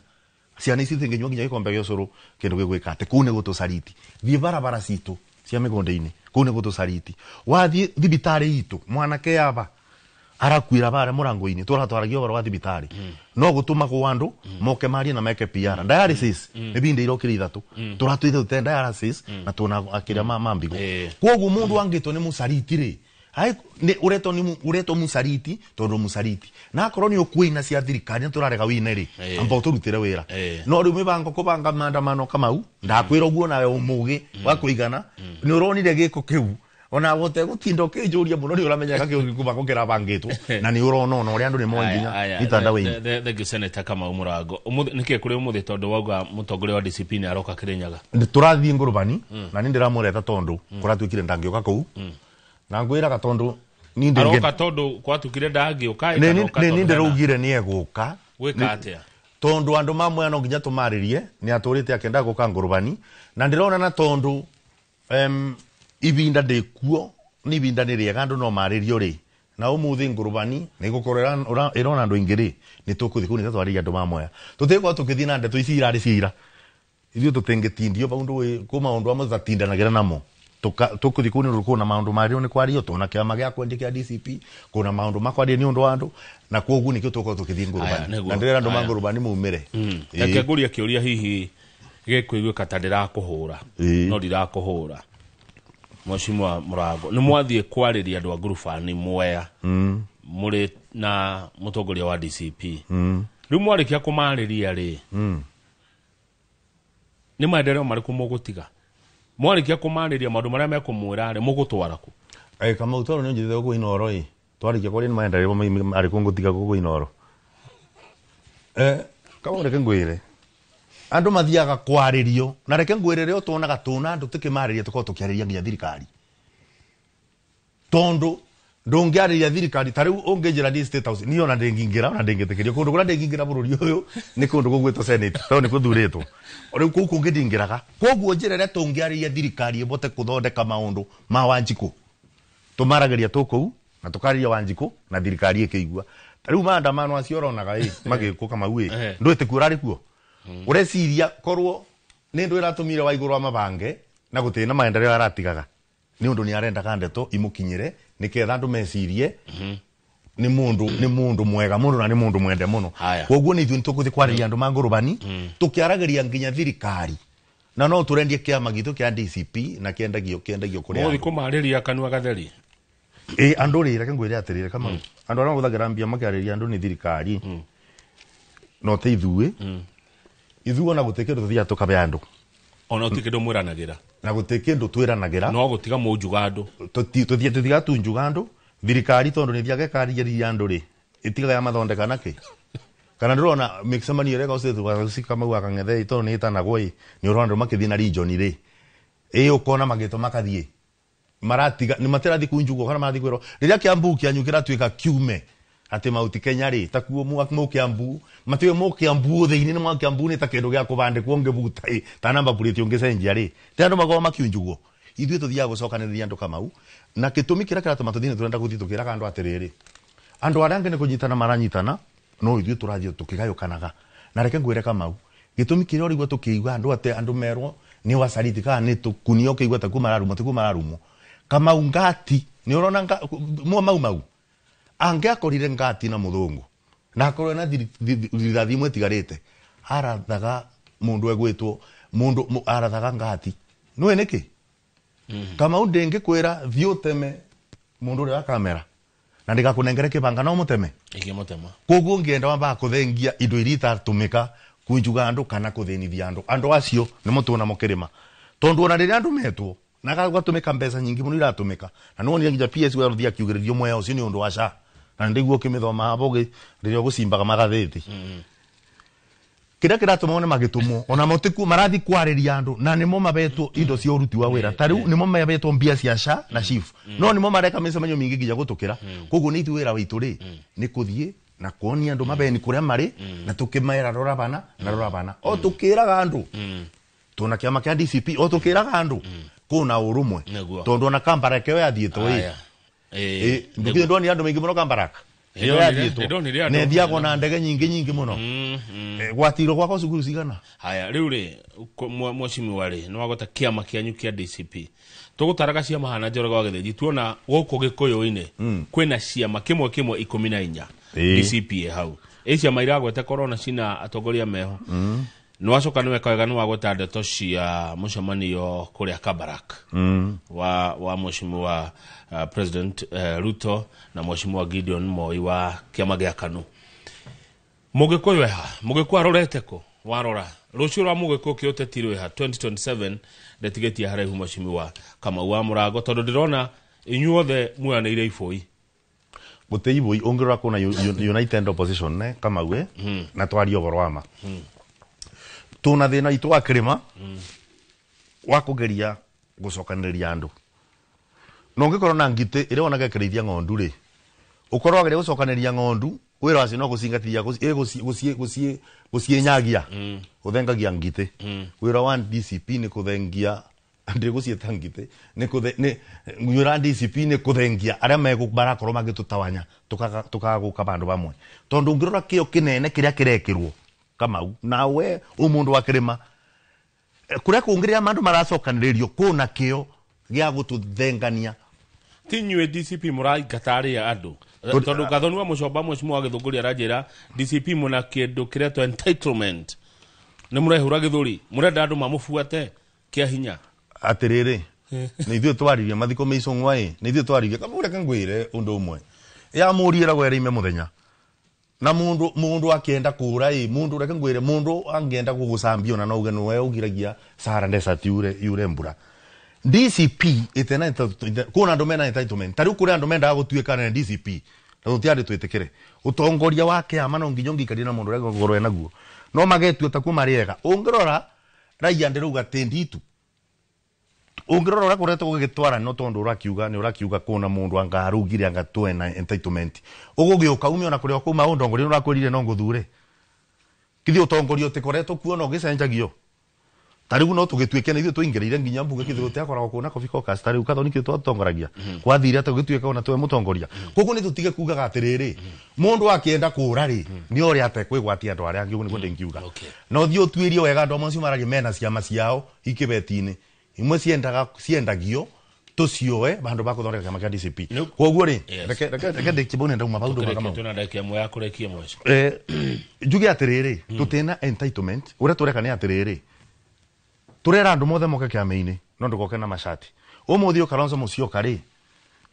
ciana ici tingĩnyua nginya gĩkombe gĩa ũcũrũ kĩndũ gĩgwĩka atĩ kũu nĩ gũtũcariti. Thiĩ barabara citũ cia mĩgũnda-inĩ kũu nĩ gũtũcariti. Wathiĩ thibitarĩ itũ mwanake aba arakuira bara mũrango-inĩ tũratwaragia ũhoro wa thibitarĩ no gũtũmagwo andũ moke marie na meke PR dialysis nĩ bindi irokire ithatũ tũratwĩte tũte dialysis na tũna akĩrĩa ma mbigũ. Koguo mũndũ angĩtwo nĩ mũcariti rĩ ai ni uretwo ni uretwo musariti tondu musariti na akorwo ni ukuina cia thirikari turarega wine ri amba uturutire wira no riu mibango kubanga maandamano Kamau ndakwira uguo nawe umugi wa kuigana ni uronire giko kiu ona wote gutinda ukinjuria muno ni uramenyaga kiu kubango kirabangitwo na ni urona ona uria andu ni moe nginya mitandao-ini. Thank you Senator Kamau Murango. Umuthi niki kuri umuthi tondu wauga mutongoria wa DCP ni aroka Kirinyaga. Turathie ngurubani na ni ndiramureta tondu kuratuikire ndangiuka kuu. Na ngwiraga tondu ni ndinge aroka tondu kwatukire ndangiuka ni ndiraugire ni eguka gwika atia tondu andu mamwe no nginya tumaririe ni aturite akenda guka ngurubani na ndirona na tondu ibinda ndikuo ni ibinda ni riega andu no maririo ri na umuthi ngurubani ni gukorwo irona andu ingi ri ni tukuthi kuu ni twariria andu mamwe tutigwa tukithi na ndeto ici irari cira ithuĩ tutingitindio baundu ku maundu amwe tutatindanagĩra namo tukuthi kuu ni kuna maundu mario ni kwario tuna kiama gĩa kwendia kĩa DCP kuna maundu makwaria ni undu wa andu na koguo nikio tukorwo tukithi ngurubani na ndĩrera andu ma ngurubani maumĩre. Reke ngũrie kĩũria hihi gĩkũiguĩka ta ndĩrakũhũra no ndirakũhũra Mheshimiwa Murango nĩ mwathiĩ kwarĩria andũ a ngurubani Mwea mũrĩ na mũtongoria wa DCP rĩu mwarĩkia kũmarĩria rĩ nĩ maendeleo marĩkũ mũgũtiga mwarĩkia kũmarĩria maũndũ marĩa mekũmwĩra rĩ mũgũtwara kũ? Kamau tondũ nĩ ũnjĩtĩte gũkũ Inooro ĩ twarĩkia kwaria nĩ maendeleo marĩkũ ngũtiga gũkũ Inooro. Kamau reke ngwĩre andũ mathiaga kwarĩrio na reke ngwĩre rĩo tuonaga tũna andũ tũkĩmarĩria tũkorwo tũkĩarĩria nginya thirikari tondu ndũngĩarĩria thirikari ta rĩu ũngĩnjĩra ndi State House niĩ ona ndĩngĩingĩra ona ndĩngĩtĩkĩrio kũndũ kũrĩa ndĩngĩingĩra bũrũri ũyũ nĩ kũndũ gũgwĩtwo Senate tondũ nĩ kũthurĩtwo rĩu kũu kũngĩ ndingĩraga koguo njĩra ĩrĩa tũngĩarĩria thirikari ĩbote kũthondeka maũndũ ma Wanjikũ tũmaragĩria tũkũu na tũkarĩria Wanjikũ na thirikari ĩkĩigua ta rĩu maandamano acio ũronaga ĩ magĩkwo Kamau ĩ ndwĩtĩkuo ũrarĩ kuo ureciria korwo nĩ ndũ ĩratũmire Waigũrũ amabange na gũtirĩ na maendeleo aratigaga nĩ ũndũ nĩ arendaga ndeto imũkinyĩre nĩketha andũ mecirie nĩ mũndũ mwega mũno na nĩ mũndũ mwende mũno koguo nĩ ithuĩ nĩtũgũthiĩ kwarĩria andũ ma ngũrũbani tũkĩaragĩria nginya thirikari na no tũrendie kĩama gitũ kĩa DCP na kĩendagio kũrĩ andũ. Mũgũthiĩ kũmarĩria kanua gatheri? Ĩ andũ rĩ reke ngwĩre atĩrĩrĩ Kamau andũ arĩa mahũthagĩra mbia makĩarĩria andũ nĩ thirikari no ti ithuĩ ithuĩ ona gũtirĩ kĩndũ tũthiaga tũkabe andũ ona gũtirĩ kĩndũ mwĩranagĩra na gũtirĩ kĩndũ twĩranagĩra no gũtiga mũnjuga andũ tũthiaga tunjuga andũ thirikari tondũ nĩ thiaga ĩkarĩria andũ rĩ ĩtigaga yamathondeka nakĩ kana ndĩrona mĩcemanio ĩrĩa ĩkoragwo Kamau wa Kang'ethe tondũ nĩ ĩtanagwo ĩ nĩ ũrona andũ makĩthiĩ na region rĩ ĩ ũkona magĩtwo makathiĩ Maratiga ni matirathi kunjugwo kana marathi kwirwo riria Kiambu kianyu kiratuika kiume ati Mount Kenya ri ta kuo mu Kiambu matiwe mu Kiambu thiini ni mwa Kiambu ni ta kindu gia kubandikwo ngibuta ta namba plate ungicenjia ri ti andu makorwo makiunjugwo ithuĩ tuthiaga gucokanĩrĩria andu Kamau na gĩtũmi kĩrĩa kĩratũma tũthiĩ nĩ tũrenda gũthiĩ tũkĩraga andũ atĩrĩrĩ andũ arĩa angĩ nĩ kũnyitana maranyitana no ithuĩ tũrathiĩ tũkĩgayũkanaga na reke ngwĩre Kamau gĩtũmi kĩrĩa ũrĩigua tũkĩigua andũ atĩ andũ merwo nĩ wacariti kana nĩ tũkunio ũkĩigua ta kuo mararumwo ti kuo mararumwo Kamau ngati nĩ ũrona mwa mau mau angĩakorire ngati na mũthũngũ na akorwo na rithathi imwe ĩtigarĩte arathaga mũndũ egwĩtwo mũndũ arathaga ngati nĩũĩ nĩkĩ Kamau ndĩngĩkwĩra thiĩ ũteme mũndũ ũrĩa wa kamera na ndĩgakũnengere kĩbanga no mũteme ingĩmũtema koguo ngĩenda wambaga kũthengia indo iria itatũmĩka kunjuga andũ kana kũthĩnithia andũ andũ acio nĩmo tuonamo kĩrĩma tondũ ona rĩrĩa andũ metwo na gatũmĩka mbeca nyingĩ mũno iratũmĩka na nĩwonire nginya PS we rũthiĩ akiugĩrĩrio mwea ũcio nĩ ũndũ wa SHA na nĩndĩguo ũkĩmĩthoma hapo rĩrĩa ũgũcimbaga magathĩti kĩrĩa kĩratũma one magĩtũmwo ona motiku marathi kwarĩria andũ na nĩmo mabetwo indo cia ũruti wa wĩra ta rĩu nĩmo mabetwo mbia cia SHA na SHIF no nĩmo mareka mĩcemanio mĩingĩ nginya gũtũkĩra koguo nĩ ithuĩ wĩra witũ rĩ nĩ kũthiĩ na kuonia andũ mabeni kũrĩa marĩ na tũkĩmera rora bana na rora bana o tũkĩraga andũ tuna kĩama kĩa DCP o tũkĩraga andũ kũna ũrũmwe tondũ ona Kambaraka ĩyo yathiĩtwo ĩ ndũkĩrĩ ndonire andũ maingĩ mũno Kambaraka ĩyo yathiĩtwo na ĩthiagwo na ndege nyingĩ nyingĩ mũno gwatirwo gwakwa cukuru cigana haya rĩu rĩ mheshimiwa rĩ nĩ wagweta kĩama kĩanyu kĩa DCP tũgũtaraga ciama hana Njoroge wa Gĩthĩnji tuona gũkũ Gĩkũyũ-inĩ kwĩna ciama kĩmwe kĩmwe 14 DCP hau ĩ ciama iragweta korona cina atongoria meho nĩ wacoka nĩ weka wega nĩ wagweta ndeto cia mũcemanio kũrĩa Kabarak wa mheshimiwa President Ruto na mheshimiwa Gideon Moi wa kĩama gĩa KANU Mũgĩkũyũ eha Mũgĩkũyũ arorete kũ warora rũciũ rwa Mũgĩkũyũ kĩũteti rwĩha 2027 ndetigĩtie haraihu mheshimiwa Kamau wa Mũrango tondũ ndĩrona inyuothe muoyanĩire ibũi gũtĩ ibũi ũngĩrora kũna United Opposition ne Kamau na twarie ũhoro wa ma tuna thĩna itũ wa kĩrĩma wa kũgeria gũcokanĩrĩria andũ na ũngĩkorwo na ngitĩ ĩrĩa wonaga ĩkĩrĩithia ng'ondu rĩ ũkorwo wageria gũcokanĩrĩria ng'ondu wĩra wacio no gũcingatithia gũciĩnyagia gũthengagia ngitĩ wĩra wa DCP nĩ kũthengia ndĩgũciĩta ngitĩ wĩra wa DCP nĩ kũthengia arĩa marakorwo magĩtũtawanya tũkaga gũka bandũ bamwe tondũ ũngĩrora kĩo kĩnene kĩrĩa kĩrekĩrwo Kamau nawe umundu wa kĩrĩma kũrĩa kũngĩ rĩrĩa andũ maracokanĩrĩrio kũna kĩo gĩa gũtũthengania ti inyuĩ DCP mũraingata arĩa andũ tondũ Gathoni wa Mũcomba mheshimiwa wa Gĩthũngũri aranjĩra DCP mũna kĩndũ kĩretwo entitlement nĩ mũrehũra gĩthũri mũrenda andũ mamũbuate kĩa hinya atĩrĩrĩ nĩ ithuĩ twaririe mathiko me Icũng'wa ĩ nĩ ithuĩ twaririe Kamau reke ngwĩre ũndũ ũmwe ya mũriĩ ĩragwo ĩrĩime mũthenya na mundu akienda kura i mundu reke ngwire mundu angienda gugucambia ona no uge niwe ugiragia Sahara Desert yure mbura DCP itena kuna andu mena entitlement tariu kuri andu mendaga gutuika na DCP na tutiari twitikire utongoria wa kiama no nginya ngikaria na mundu reke ngorwe naguo no magetua ta kuma riega ungirora raia ndiruga tinditu ungirora uria kuretwo gugitwara no tondu urakiuga ni urakiuga kuna mundu anga arugire anga twe na entitlement ugugiuka umio na kuria kuma undongoria urakwirire no nguthure kithi utongoria utikoretwo kuo no gicenjagio tariu no tugituike na ithuĩ tũingĩrĩire nginya mbunge kithi gũtiakoragwo kũna Coffee Caucus tariu Kathoni kĩ twatongoragia kwathire atĩ gũgĩtuĩka ona twe mũtongoria koguo nĩ tũtige kugaga atĩrĩrĩ mũndũ akĩenda kũra rĩ nĩ ũrĩa atekwĩgwatia andũ arĩa angĩ ũguo nĩguo ndĩngiuga na ũthiĩ ũtuĩrie wega andũ amwe acio maragia mena ciama ciao ikĩbeti-inĩ imwe ciendaga ciendagio tucioe bandu bakuthondeka kiama kia DCP koguo ri reke reke ndikibone ndauma maundu makamo tuna ndagika ĩmwe ya kũrĩkia mweco njuge atiriri tutina entitlement uria tureka ni atiriri turera andu mothe moke kiama-ini no ndugoke na macati umuthi Kalonzo Musyoka ri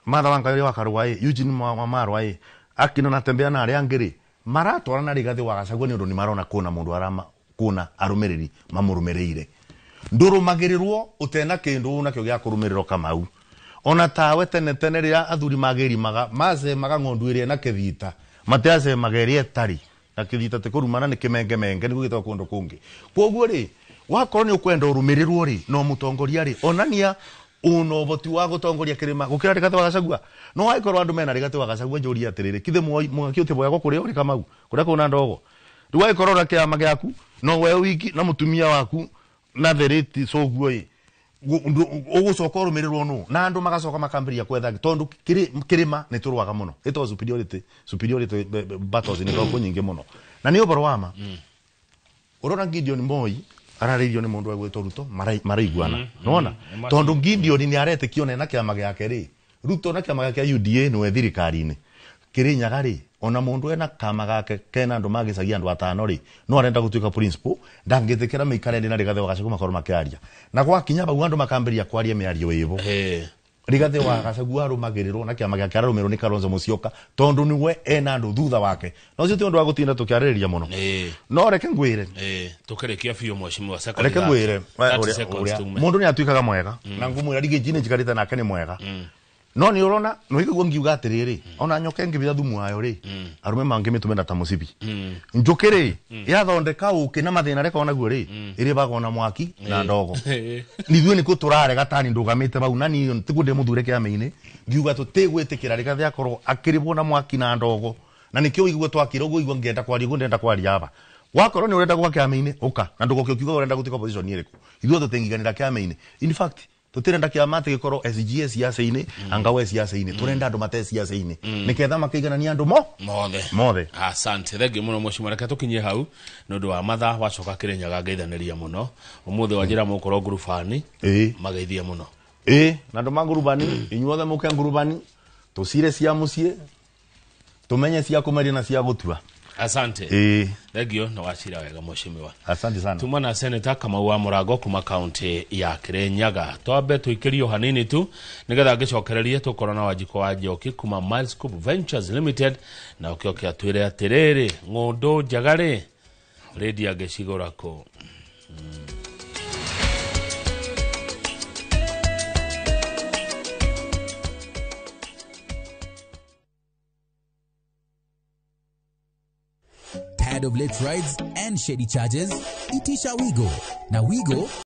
Martha Wangari wa Karua ĩ Eugene Wamarwa ĩ Akino Natembeya na aria angi ri maratwarana Rigathi wa Gachagua ni undu ni marona kuna mundu arama kuna arumiriri mamurumirire ndurumagirirwo utena kindu nakio gia kurumirirwo Kamau ona tawe tene tene riria athuri magirimaga macemaga ng'ondu iria na kithita matiacemaga iria ĩtarĩ na kithita ti kurumana ni kimengemenge niguo gitagwo kundu kungi koguo ri wakorwo ni ukwenda urumirirwo ri no mutongoria ri onania Una ũhoti wa gũtongoria kĩrĩma gũkĩra Rigathĩ wa Gachagua. No angĩkorwo andũ mena Rigathĩ wa Gachagua njũrie atĩrĩrĩ, kithe mwaki ũtĩboyagwo kũrĩa ũrĩ Kamau kũrĩa kwĩna ndogo. Rĩu angĩkorwo na kĩama gĩaku no we wiki na mũtumia waku na thereti coguo ĩ, ũgũcoka ũrũmĩrĩrwo nũ? Na andũ magacoka makambĩrĩria kwetha tondũ kĩrĩma nĩ tũrũaga mũno. Ĩtagwo superiority battles nĩ koragwo nyingĩ mũno. Na nĩ ũhoro wa ma. Ũrona Gideon Moi ararĩirio nĩ mũndũ egwĩtwo Ruto maraiguana. Nĩwona? Tondũ Gideon nĩ aretĩkio na kĩama gĩake rĩ, Ruto na kĩama gĩake UDA nĩwe thirikari-inĩ. Kĩrĩnyaga rĩ, ona mũndũ ena kama gake kena andũ magĩcagia andũ atano rĩ, no arenda gũtuĩka principal, ndangĩtĩkĩra mĩikare na Rigathĩ wa Gachagua makorwo makĩaria. Na gwakinya bau andũ makambĩrĩria kwaria mĩario ĩbo. Rigathĩ wa Gachagua arũmagĩrĩrwo na kĩama gĩake ararũmĩrĩrwo nĩ Kalonzo Musyoka tondũ nĩwe ena andũ thutha wake. Na ũcio ti ũndũ wa gũtinda tũkĩarĩrĩria mũno. No reke ngwĩre. Tũkĩrĩkia biũ mheshimiwa second. Reke ngwĩre mũndũ nĩ atuĩkaga mwega na ngũmwĩra Riggy nĩ njikarĩte nake nĩ mwega. No nĩ ũrona no iguo ngiuga atĩrĩrĩ, ona nyoka ĩngĩbitha thumu wayo rĩ, arũme mangĩmĩtũmĩra ta mũcibi. Njũkĩ rĩ, yathondeka ũkĩ na mathĩna reka onaguo rĩ, ĩrĩbagwo na mwaki na ndogo. Nithuĩ nĩkuo tũrarega tani ndũgamĩte bau na niĩ tiguo ndĩ mũthure kĩama-inĩ, ngiuga tũtigwĩtĩkĩra Rigathĩ akorwo akĩrĩbwo na mwaki na ndogo. Na nĩkĩo ũiguo twakĩra ũguo ũiguo ngĩenda kwaria ũguo ndĩrenda kwaria aba. Wakorwo nĩ ũrenda gũka kĩama-inĩ, ũka. Na ndũgoke ũkiuga ũrenda gũtuĩka opposition ĩrĩkũ. Ithuĩ tũtingĩiganĩra kĩama-inĩ. In fact, tutirenda kĩama atĩ gĩkorwo SGA ciaca-inĩ, anga we ciaca-inĩ. Tũrenda andũ mate ciaca-inĩ. Nĩketha makĩiganania andũ mothe. Mothe. Asante. Thengiũ mũno mheshimiwa, reke tũkinyie hau nĩ ũndũ wa mathaa wacoka Kĩrĩnyaga ngeithanĩria mũno. Ũmũthĩ wanjĩra mũgũkorwo ngurubani. Mageithie mũno. Na andũ ma ngurubani, inyuothe mũke ngurubani, tũcire cia mũciĩ, tũmenye cia kũmeria na cia gũtua. Asante. Thengiũ na wacira wega mheshimiwa. Asante sana. Tuma na Senator Kamau wa Mũrango kuma kaunti ya Kirinyaga. Twambe tũikĩrio hanini tu nigetha ngĩcokererie tũkorwo na Wanjikũ wa Njoki kuma Milescope Ventures Limited na ũkĩoke atwĩre atĩrĩrĩ ng'ũndũ njega rĩ rĩndia ngĩcigũra kũ. Tired of late rides and shady charges? Itisha Wigo. Now Wigo